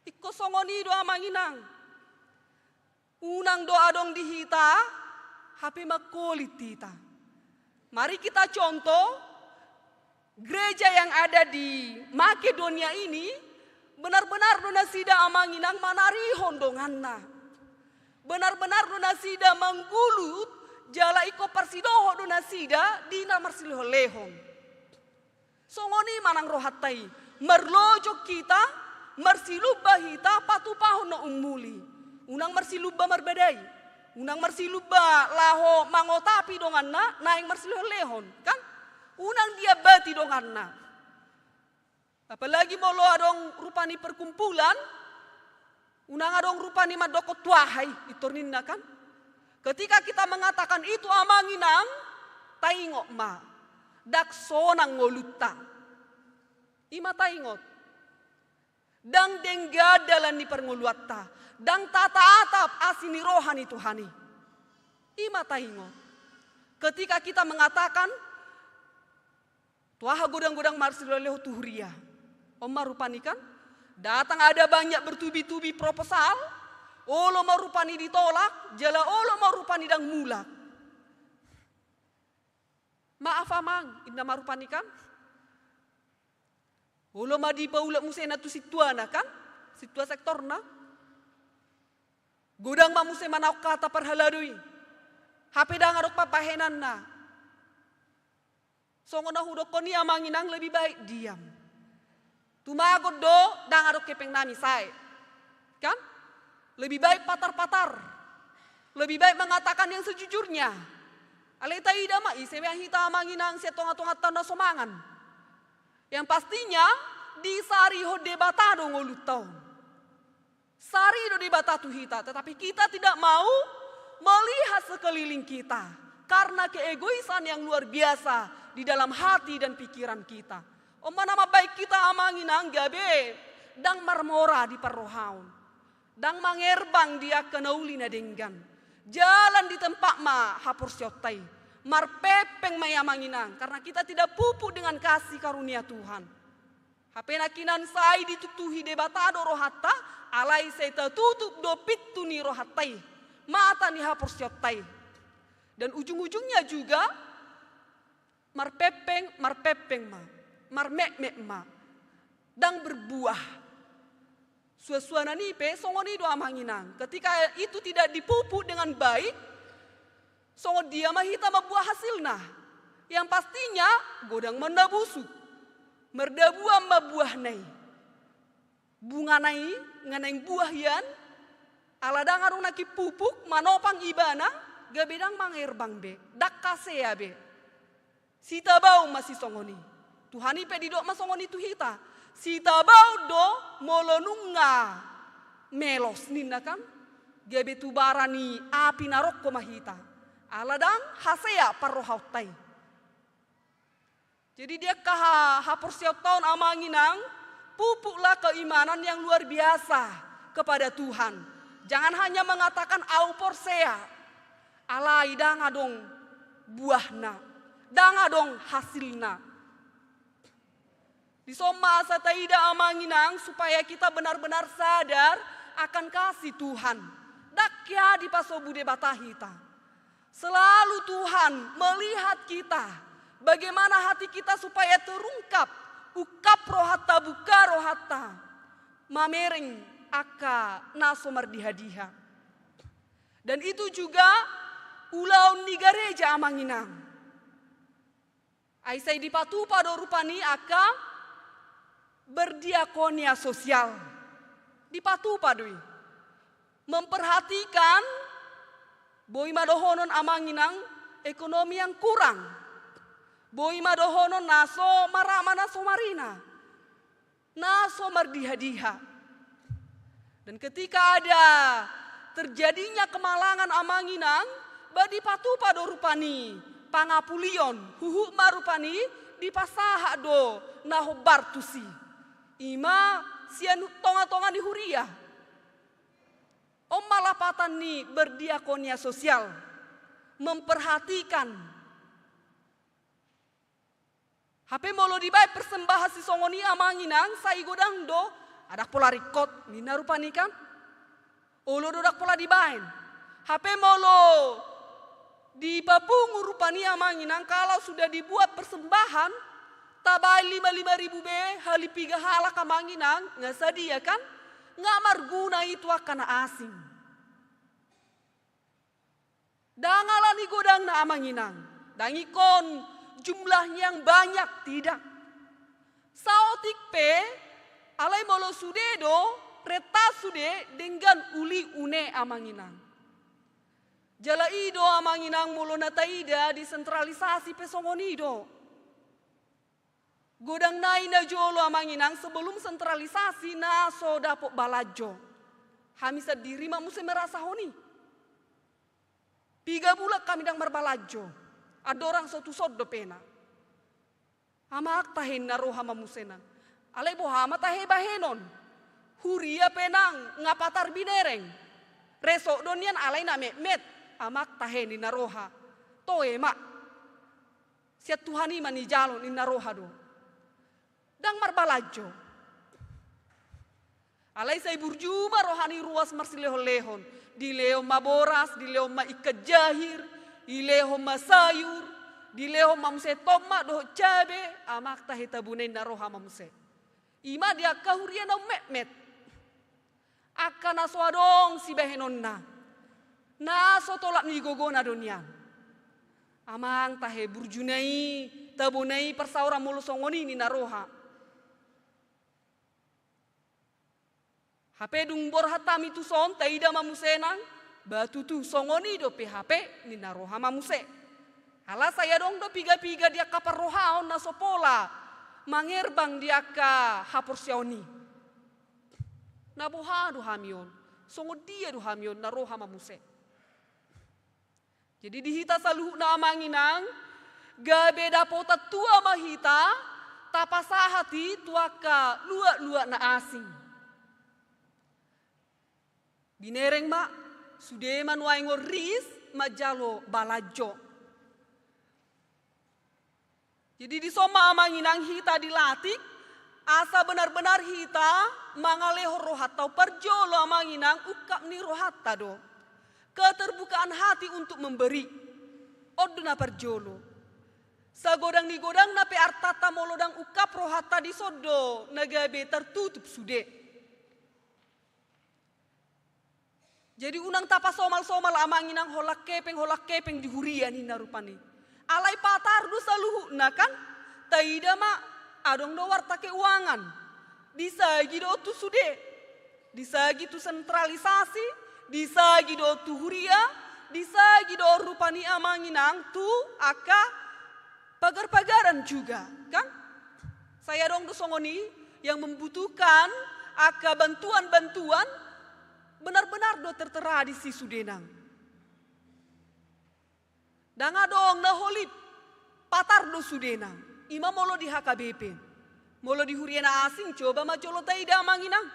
Ingkon songon i do, Amang Inang. Unang do adong di hita Hape mangkolit hita. Mari kita contoh, gereja yang ada di Makedonia ini benar-benar do nasida amang inang manarihon donganna. Benar-benar do nasida manggulut, jala ingkon parsidohot do nasida di na marsilehon-lehon. Songon i ma nang rohanta i, marlojong hita, marsilumba hita, patupahon na ummuli. Unang marsilumba marbadai, unang marsilumba laho mangotapi donganna, naeng marsilehon-lehon, kan? Unang diambati donganna. Apalagi molo adong rupani perkumpulan, unang adong rupani mandok tu aha i, pintor ninna kan. Ketika kita mengatakan itu amang inang, taingot ma, ndang sonang ngolunta. I ma taingot. Ndang denggan dalan ni parngoluanta, ndang tatatap asi ni roha ni Tuhan i. I ma taingot. Ketika kita mengatakan, tu aha godang-godang marsilehon-lehon tu huria. On ma rupani kan, datang ada banyak bertubi-tubi proposal, olo ma rupani ditolak, jala olo ma rupani ndang mulak. Maaf amang, inna ma rupani kan. Olo ma dipaulak muse na tu sintuana kan, sintua sektorna. Godang ma muse manaon hata parhalado i. Hape ndang adong pambahenanna. Songon na hudokkon i amang inang, lebih baik diam. Tumagon do, ndang adong hepeng nami sae. Kan? Lebih baik patar-patar. Lebih baik mengatakan yang sejujurnya. Alai taida ma, ise ma hita amang inang sian tonga-tonganta na so mangan. Yang pastinya, disarihon Debata do ngolunta on. Sari do Debata tu hita, tetapi kita tidak mau melihat sekeliling kita karena keegoisan yang luar biasa di dalam hati dan pikiran kita. On ma na mambahen hita amang inang gabe ndang marmora di parrohaon, ndang mangerbang di angka na uli na denggan. Jalan di tempat ma haporseaonta i. Marpengpeng ma i amang inang, karena kita tidak pupuk dengan kasih karunia Tuhan. Hape nangkinan sai dituktuhi Debata do rohanta, alai sai tatutup do pintu ni rohanta i, mata ni haporseaonta i. Dan ujung-ujungnya juga marpengpeng, marpengpeng ma, marmetmet ma, ndang berbuah. Suansuanan i pe songon i do amang inang. Ketika itu tidak dipupuk dengan baik, songon dia ma hita mambuat hasilna? Yang pastinya godang ma na busuk. Mardabuan ma buahna i. Bungana i nga naeng buah hian, ala ndang adong nangkin pupuk manopang ibana, gabe ndang mangerbang be, ndang hasea be. Sitabaon ma sisongon i. Tuhan i pe didok ma songon i tu hita. Sitabaon do molo nunga melos ninna kan. Gabe tubara ni api narokko ma hita. Ala ndang hasea parrohaonta i. Jadi di angka ha-, haporseaonta on amang inang, pupuklah keimanan yang luar biasa kepada Tuhan. Jangan hanya mengatakan au porsea. Alai ndang adong buahna, ndang adong hasilna. Dison ma asa taida amang inang supaya kita benar-benar sadar akan kasih Tuhan. Ndang hea dipasobu Debata hita. Selalu Tuhan melihat kita, bagaimana hati kita supaya terungkap, ungkap rohanta, buka rohanta, mamereng angka na so mardiha-diha. Dan itu juga ulaon ni gareja amang inang. Ai sai dipatupa do rupani angka berdiakonia sosial. Dipatupa do i. Memperhatikan, boi ma dohonon amang inang, ekonomi yang kurang. Boi ma dohonon na so marama na so marina. Na so mardiha-diha. Dan ketika ada terjadinya kemalangan amang inang, ba dipatupa do rupani pangapulion, huhut ma rupani dipasahat do na hombar tusi. I ma sian tonga-tonga ni huria. On ma lapatan ni berdiakonia sosial, memperhatikan. Hape molo dibaen persembahan sisongon i amang inang, sai godang do, ah, ndang pola ringkot ninna rupani kan. Olo do ndang pola dibaen. Hape molo Di papungu rupani amang inang, kalau sudah dibuat persembahan, tabaen lima lima ribu be, hali piga halak amang inang, nga sadia kan, nga marguna i tu angka na asing. Ndang alani godangna amang inang, ndang ingkon jumlahnya yang banyak, tidak. Saotik pe, alai molo sude do, renta sude denggan uli une amang inang. Jala i do amang inang molo na taida desentralisasi pe songon i do. Godang nai na jolo amang inang sebelum sentralisasi na so dapot balanjo. Hami sandiri ma muse merasahon i. Piga bulan hami ndang marbalanjo. Andorang so tuson dopena. Amang tahe ninna roha ma muse nang. Alai boha ma tahe bahenon. Huria pe nang nga patar binereng. Resok do nian alai na metmet. Amang tahe ninna roha. Toe ma. Sian Tuhan i ma nijalo ninna roha do. Ndang marbalanjo. Alai sai burju ma roha ni ruas marsilehon-lehon. Dilehon ma boras, dilehon ma ikan jahir, dilehon ma sayur, dilehon ma muse tomat dohot cabe, amang tahe tabunai ninna roha ma muse. I ma di angka huria na ummetmet. Angka na so adong sibahenonna. Na so tolap ni gogona do nian. Amang tahe burjuna i, tabona i parsaoran molo songon i ninna roha. Hape dung borhat hami tuson, taida ma muse nang, ba tutu songon i dope hape ninna roha ma muse. Ala sai adong do piga-piga di angka parrohaon na so pola mangerbang di angka haporseaon i. Na boha do hami on, songon dia do hami on ninna roha ma muse. Jadi di hita saluhutna amang inang, gabe dapotan tua ma hita, tapasahat i tu angka luat-luat na asing. Binereng ma, sude ma nuaeng on ris manjalo balanjo. Jadi dison ma amang inang hita dilatih, asa benar-benar hita mangalehon rohanta, parjolo amang inang ungkap ni rohanta do. Keterbukaan hati untuk memberi. On do na parjolo. Sagodang ni godangna pe artanta molo ndang ungkap rohanta dison do na gabe tertutup sude. Jadi unang tapasomal-somal amang inang holan hepeng, holan hepeng di huria ninna rupani. Alai patar do saluhutna kan, taida ma adong do warta keuangan. Disagi do tu sude. Disagi tu sentralisasi, disagi do tu huria, disagi do rupani amang inang tu angka pagar-pagaran juga, kan? Sai adong do songon i yang membutuhkan angka bantuan-bantuan, benar-benar do tertera di si sude nang. Ndang adong na holip, patar do sude nang. I ma molo di H K B P. Molo di huria na asing, coba ma jolo taida amang inang.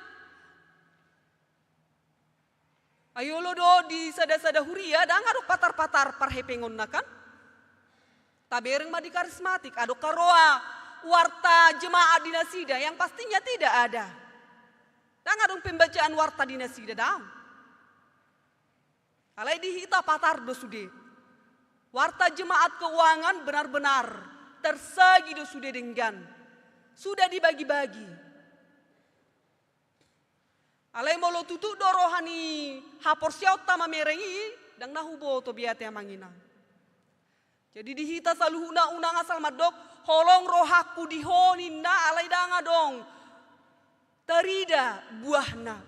Ai olo do di sada-sada huria, ndang adong patar-patar parhepengonna kan? Tabereng ma di karismatik, adong haroa warta jemaat di nasida, yang pastinya tidak ada. Ndang adong pembacaan warta di nasida, ndang. Alai di hita patar do sude. Warta jemaat keuangan benar-benar tersagi do sude denggan. Sudah dibagi-bagi. Alai molo tutu do roha ni haporseaonta mamereng i, ndang na huboto be ate amang inang. Jadi di hita saluhutna unang asal mandok, holong rohangku di ho ninna alai ndang adong tarida buahna.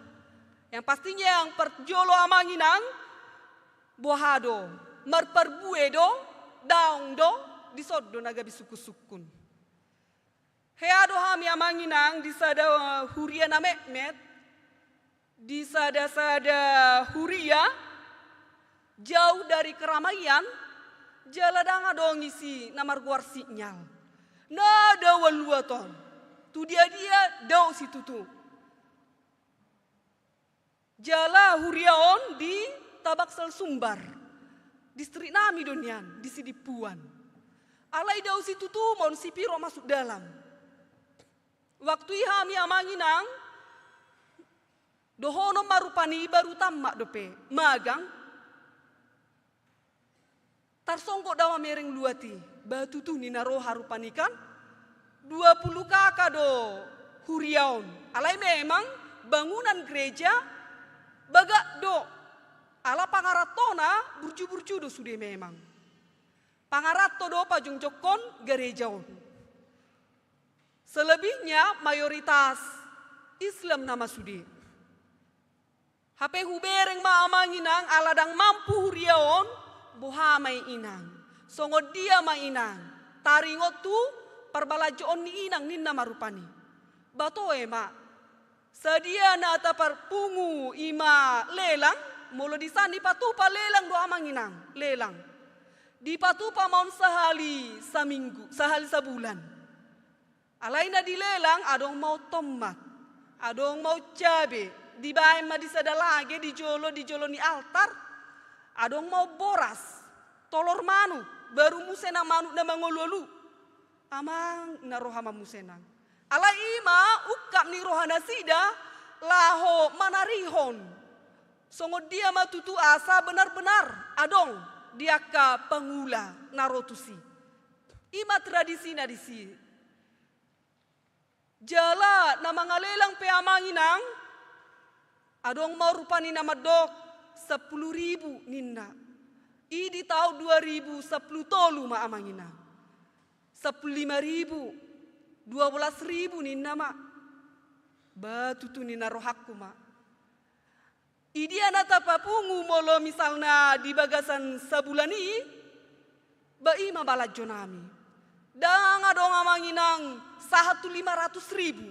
Yang pastinya yang parjolo amang inang, boha do, marparbue do, daong do, dison do na gabe sungkun-sungkun. Hea do hami amang inang di sada huria na metmet, di sada-sada huria jauh dari keramaian, jala ndang adong isi na margoar sinyal. Na daoan luat on, tu dia-dia dao situtu. Jala huria on di Tabaksal Sumbar. Distrik nami do nian, di Sidimpuan. Alai dao situtu ma on sipiro masuk dalam. Waktu i hami amang inang, dohonon ma rupani baru tamat dope, magang. Tarsonggot do mamereng luat i. Ba tutu ninna roha rupani kan. Dua pulu K K do huria on. Alai memang bangunan gereja bagak do. Ala pangarantoanna burju-burju do sude memang. Pangaranto do pajongjongkon gereja on. Selebihnya mayoritas Islam nama sude. Hape hubereng ma amang inang ala ndang mampu huria on, boha ma i inang. Songon dia ma inang. Taringot tu parbalanjoon ni inang ninna ma rupani. Ba toe ma. Sadia na taparpungu i ma lelang, molo di san dipatupa lelang do amang inang, lelang. Dipatupa ma on sahali saminggu, sahali sabulan. Alai na dilelang adong ma on tomat, adong ma on cabe, dibaen ma di sada lage di jolo, di jolo ni altar, adong ma on boras, tolor manuk, baru muse na manuk na mangolu-olu. Amang na roha ma muse nang. Alai i ma ungkap ni roha nasida laho manarihon. Songon dia ma tutu asa benar-benar adong di angka pangula na ro tusi. I ma tradisina disi. Jala na mangalelang pe amang inang, adong ma rupani na mandok sampulu ribu ninna. I di taon dua ribu sampulu tolu ma amang inang. Sampulu lima ribu, dua belas ribu ninna ma. Ba tutu ninna rohangku ma. Idia na tapapungu molo misalna di bagasan sabulan i, ba i ma balanjonami. Ndang adong amang inang sahat tu lima ratus ribu.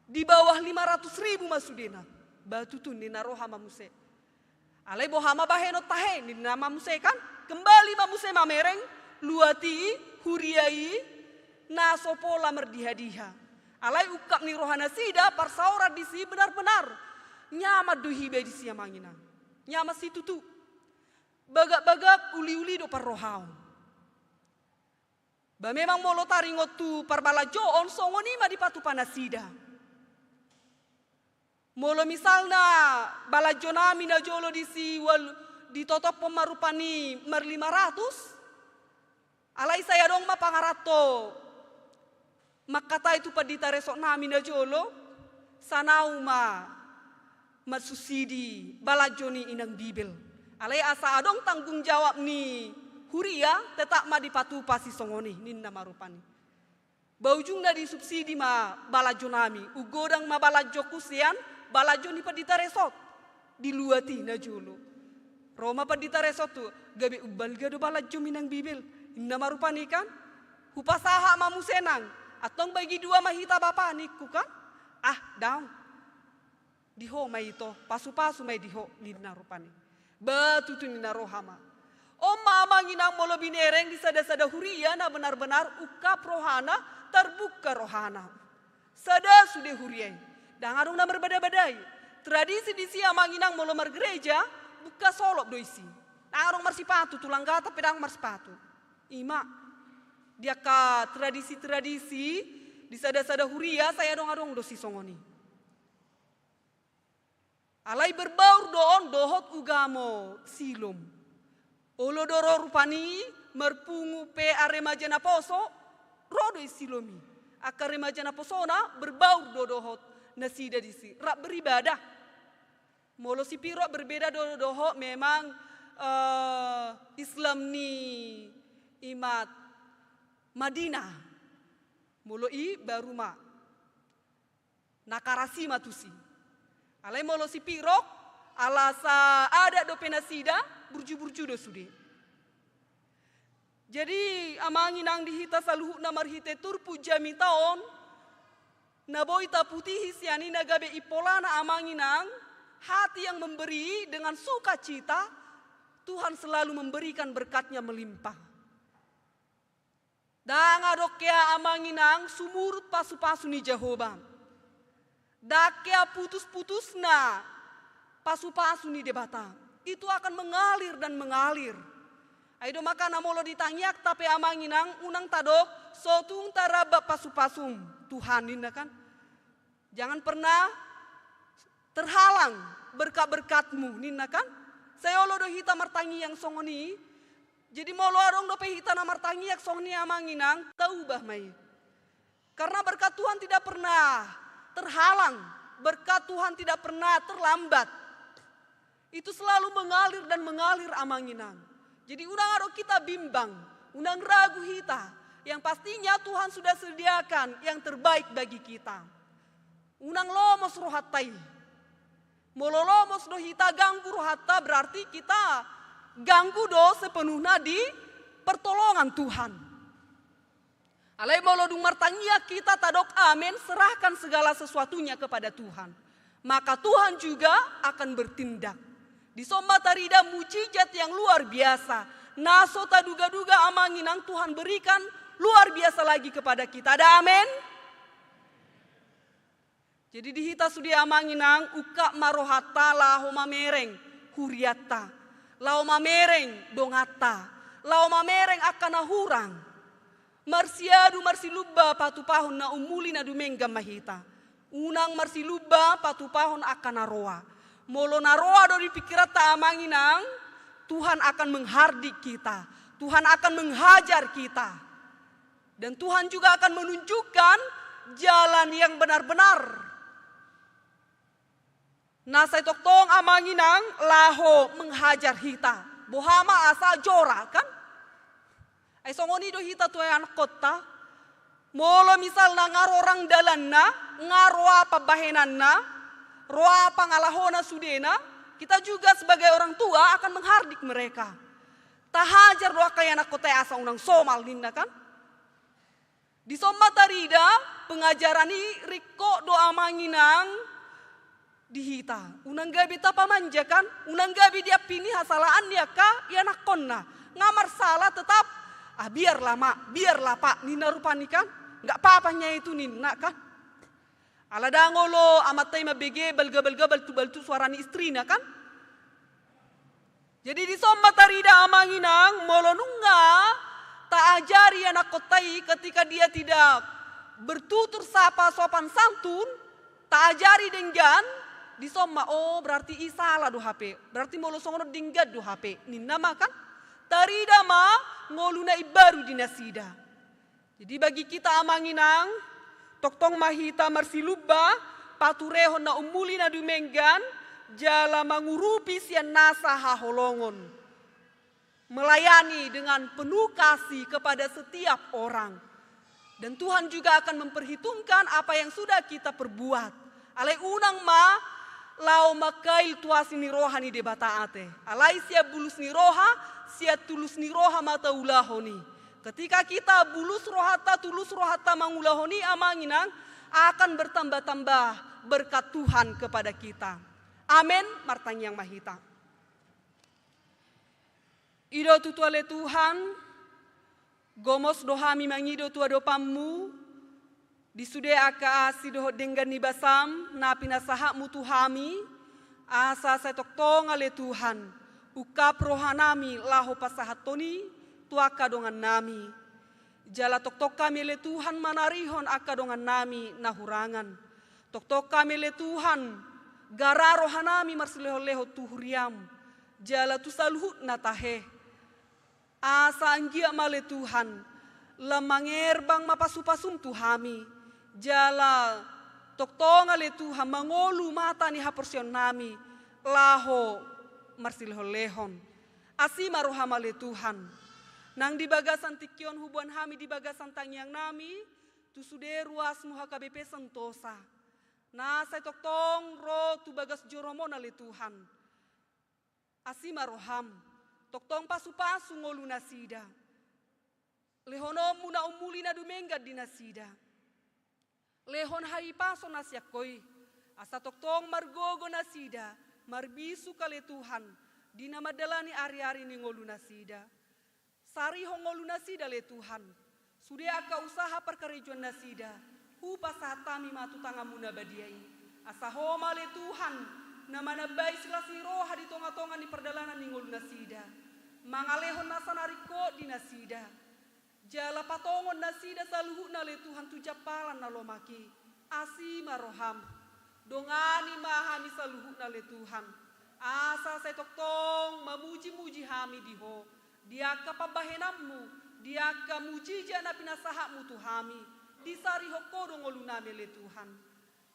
Di bawah lima ratus ribu ma sudena. Ba tutu ninna roha ma muse. Alai boha ma bahenon tahe ninna ma muse kan. Kembali ma muse mamereng luat i, huria i, na so pola mardiha-diha. Alai ungkap ni roha nasida parsaoran disi benar-benar. Nyaman do hiba disi amang inang. Nyaman situtu. Bagak-bagak uli-uli do parrohaon. Ba memang molo taringot tu parbalanjoon songon i ma dipatupa nasida. Molo misalna balanjonami na jolo disi wal-, ditotophon ma rupani marlima ratus, alai sai adong ma pangaranto mangkatai tu pandita resort nami na jolo, sanau ma marsubsidi balanjo ni inang Bibel. Alai asa adong tanggung jawab ni huria, tetap ma dipatupa sisongon i, ninna ma rupani. Ba ujungna disubsidi ma balanjonami, umgodang ma balanjoku sian balanjo ni pandita resort di luat i na jolo. Ro ma pandita resort tu, gabe umbalga do balanjomi inang Bibel, ninna ma rupani kan. Hupasahat ma muse nang, antong bagi dua ma hita bapa ningku kan. Ah, daong. Di ho ma ito, pasu-pasu ma i di ho, ninna rupani. Ba tutu ninna roha ma. On ma amang inang molo binereng di sada-sada huria na benar-benar ungkap rohana, tarbuka rohana. Sada sude huria i. Ndang adong na marbada-badai. Tradisi disi amang inang molo margereja, buka solop do isi. Ndang adong marsipatu, tulang gata pe ndang marsipatu. I ma. Di angka tradisi-tradisi, di sada-sada huria, sai adong-adong do sisongon i. Alai berbaur do on dohot ugamo Silom. Olo do ro rupani marpungu pe aremaja naposo, ro do i Silom i. Angka remaja naposona berbaur do dohot nasida disi. Rap beribadah. Molo sipiro berbeda do dohot memang, eh, Islam ni imat Madinah. Molo i baru ma. Na karasi ma tusi. Alai molo sipirok, ala sa adat dope nasida, burju-burju do sude. Jadi, amang inang di hita saluhutna marhite turpuk jamita on, na boi taputihi sian i na gabe impolana amang inang, hati yang memberi dengan sukacita, Tuhan selalu memberikan berkatnya melimpah. Ndang adong hea amang inang sumurut pasu-pasu ni Jahowa. Ndang hea putus-putusna pasu-pasu ni Debata. Itu akan mengalir dan mengalir. Ai do makana molo di tangiangta pe amang inang unang tadok, so tung taramba pasu-pasum Tuhan ninna kan. Jangan pernah terhalang berkat-berkatmu ninna kan. Sai olo do hita martangiang songon i, Jadi molo adong dope hita na martangiang songon i amang inang, taubah ma i. Karena berkat Tuhan tidak pernah terhalang, berkat Tuhan tidak pernah terlambat. Itu selalu mengalir dan mengalir amang inang. Jadi unang adong hita bimbang, unang ragu hita. Yang pastinya Tuhan sudah sediakan yang terbaik bagi kita. Unang lomos rohanta i. Molo lomos do hita, ganggu rohanta, berarti kita ganggu do sepenuhna di pertolongan Tuhan. Alai molo dung martangiang hita tadok amen, serahkan segala sesuatunya kepada Tuhan, maka Tuhan juga akan bertindak. Dison ma tarida mujizat yang luar biasa. Na so taduga-duga amang inang, Tuhan berikan luar biasa lagi kepada kita. Ada amen? Jadi di hita sude amang inang, ungkap ma rohanta laho mamereng hurianta, laho mamereng donganta, laho mamereng angka na hurang. Marsiadu marsilumba patupahon na umuli na dumenggan ma hita. Unang marsilumba patupahon angka na roa. Molo na roa do di pikiranta amang inang, Tuhan akan menghardik kita. Tuhan akan menghajar kita. Dan Tuhan juga akan menunjukkan jalan yang benar-benar. Na sai tongtong amang inang laho menghajar hita. Boha ma asa jora, kan? Ai songon i do hita tu anakkonta. Molo misalna nga roa dalanna, nga roa pambahenanna, roa pangalahona sudena, kita juga sebagai orang tua akan menghardik mereka. Tahajar do angka anakkonta asa unang somal ninna, kan? Dison ma tarida pengajaran i ringkot do amang inang di hita. Unang gabe tapamanja, kan? Unang gabe diampini hasalaan ni angka ianakkonna. Nga marsala tetap, ah, biarlah mak, biarlah pak, ninna rupani, kan? Nggak apa-apa nya itu ninna, kan? Ala dang olo amanta i mambege balga-balga baltu-baltu suara ni istrina, kan? Jadi dison ma tarida amang inang, molo nunga taajari anakkonta i ketika dia tidak bertutur sapa sopan santun, taajari denggan, dison ma, oh, berarti i sala do hape, berarti molo songon on denggan do hape, ninna ma, kan? Tarida ma ngolu na imbaru di nasida. Jadi bagi kita amang inang, tongtong ma hita marsilumba paturehon na umuli na dumenggan, jala mangurupi sian nasa haholongon. Melayani dengan penuh kasih kepada setiap orang. Dan Tuhan juga akan memperhitungkan apa yang sudah kita perbuat. Alai unang ma laho mangkail tu asi ni roha ni Debata ate. Alai sian bulus ni roha, sian tulus ni roha ma taulahon i. Ketika kita bulus rohanta, tulus rohanta mangulahon i amang inang, akan bertambah-tambah berkat Tuhan kepada kita. Amen. Martangiang ma hita. I do tutu ale Tuhan, gomos do hami mangido tu adopanMu, di sude angka asi dohot denggan ni basaM na pinasahatMu tu hami, asa sai tongtong ale Tuhan, ungkap rohanami laho pasahathon i tu angka dongannami. Jala tongtong hami ale Tuhan manarihon angka dongannami na hurangan. Tongtong hami ale Tuhan, gara rohanami marsilehon-lehon tu huriaM, jala tu saluhutna tahe. Asa anggiat ma ale Tuhan, lam mangerbang ma pasu-pasuM tu hami, jala tongtong ale Tuhan mangolu mata ni haporseaonnami laho marsilehon-lehon. Asi ma rohaM ale Tuhan. Nang di bagasan tingki on huboan hami di bagasan tangiangnami, tu sude ruasMu H K B P Sentosa. Na sai tongtong ro tu bagas joroMon ale Tuhan. Asi ma rohaM, tongtong pasu-pasu ngolu nasida. LehononMu na umuli na dumenggan di nasida. Lehon hahipason na sian Ho i, asa tongtong margogo nasida, marbisuk ale Tuhan, di na mandalani ari-ari ni ngolu nasida. Sarihon ngolu nasida ale Tuhan, sude angka usaha parkarejoan nasida, hupasahat hami ma tu tanganMu na badia i. Asa Ho ma ale Tuhan, na manambai silas ni roha di tonga-tonga ni pardalanan ni ngolu nasida, mangalehon nasa na ringkot di nasida. Jala patongon nasida saluhutna ale Tuhan tu jampalan na lomak i. Asi ma rohaM. Dongani ma hami saluhutna ale Tuhan. Asa sai tongtong mamuji-muji hami di Ho. Di angka pambahenanmu, di angka mujizat na pinasahatmu tu hami, disarihon Ho do ngolunami ale Tuhan.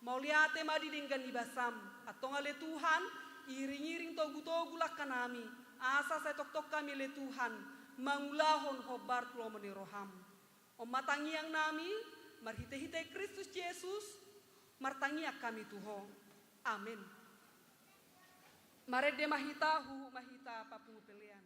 Mauliate ma di denggan ni basam, antong ale Tuhan, iring-iring togu-togu langkanami, asa sai tongtong hami ale Tuhan, mangulahon hombar tu lomo ni roham. On ma tangiangnami, marhite-hite Kristus Jesus, martangiang hami tu Ho. Amen. Marende ma hita, huhut ma hita papungu pelean.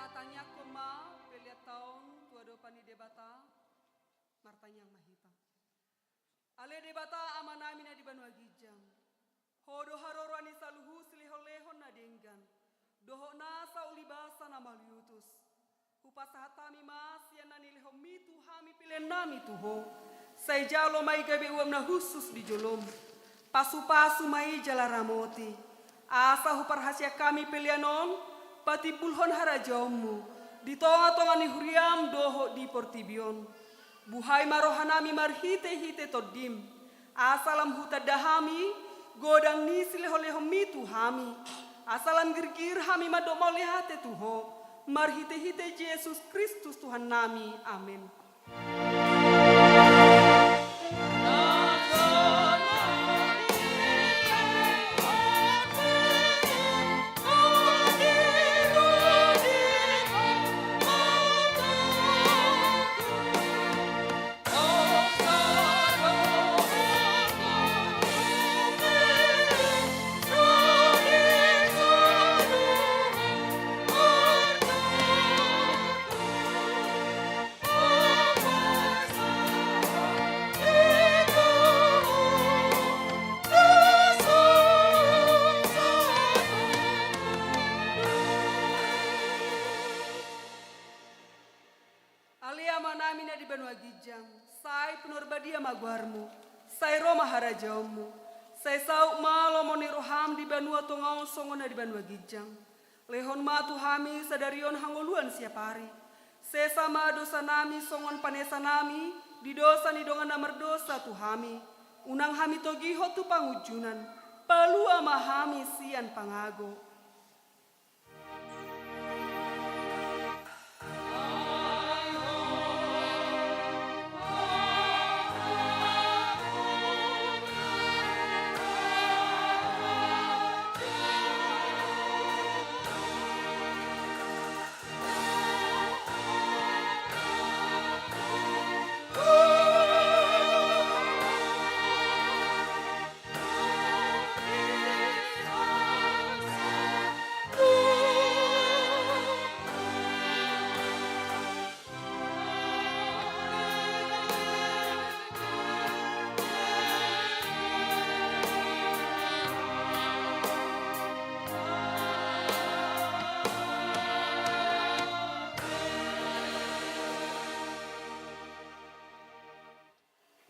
Tatangiangkon ma pelean ta on tu adopan ni Debata. Martangiang ma hita. Ale Debata Amanami na di banua ginjang, Ho do haroroan ni saluhut silehon-lehon na denggan. dohot nasa ulibasa na mauliutus. Hupasahat hami ma sian na nilehonmi tu hami pelean nami tu Ho. Sai jalo ma i gabe uap na hushus di jolom. Pasupasu ma i jala ramoti. Asa huparhaseang hami pelean on patimbulhon harajaonmu di tongatonga ni huriam dohot di portibi on. Buhai ma rohanami marhitehite Tondim, asa lam hutanda hami godang ni silehonlehonmi tu hami, asa lam girgir hami mandok mauliate tu Ho, marhitehite Jesus Kristus Tuhannami. Amen. Ale Amanami na di banua ginjang, sai pinarbadia ma goarmu, sai ro ma harajaonmu, sai saut ma lomo ni roham di banua tonga on songon na di banua ginjang. Lehon ma tu hami sadari on hangoluan siapari. Sesa ma dosanami songon panesanami di dosa ni dongan na mardosa tu hami. Unang hami togihon tu pangunjunan, palua ma hami sian pangago.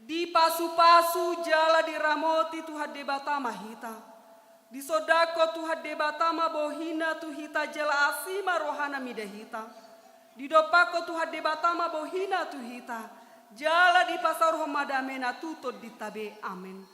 Dipasupasu jala diramoti Tuhan Debata ma hita. Disondangkon Tuhan Debata ma bohina tu hita jala asi ma rohana mida hita. Didompakkon Tuhan Debata ma bohina tu hita, jala dipasaorhon ma damena tu tondinta be. Amen.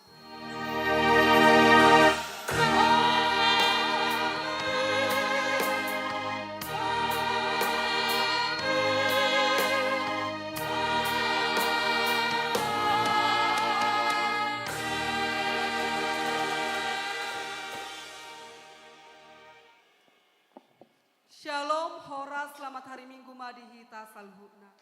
Shalom, horas, selamat hari Minggu ma di hita saluhutna.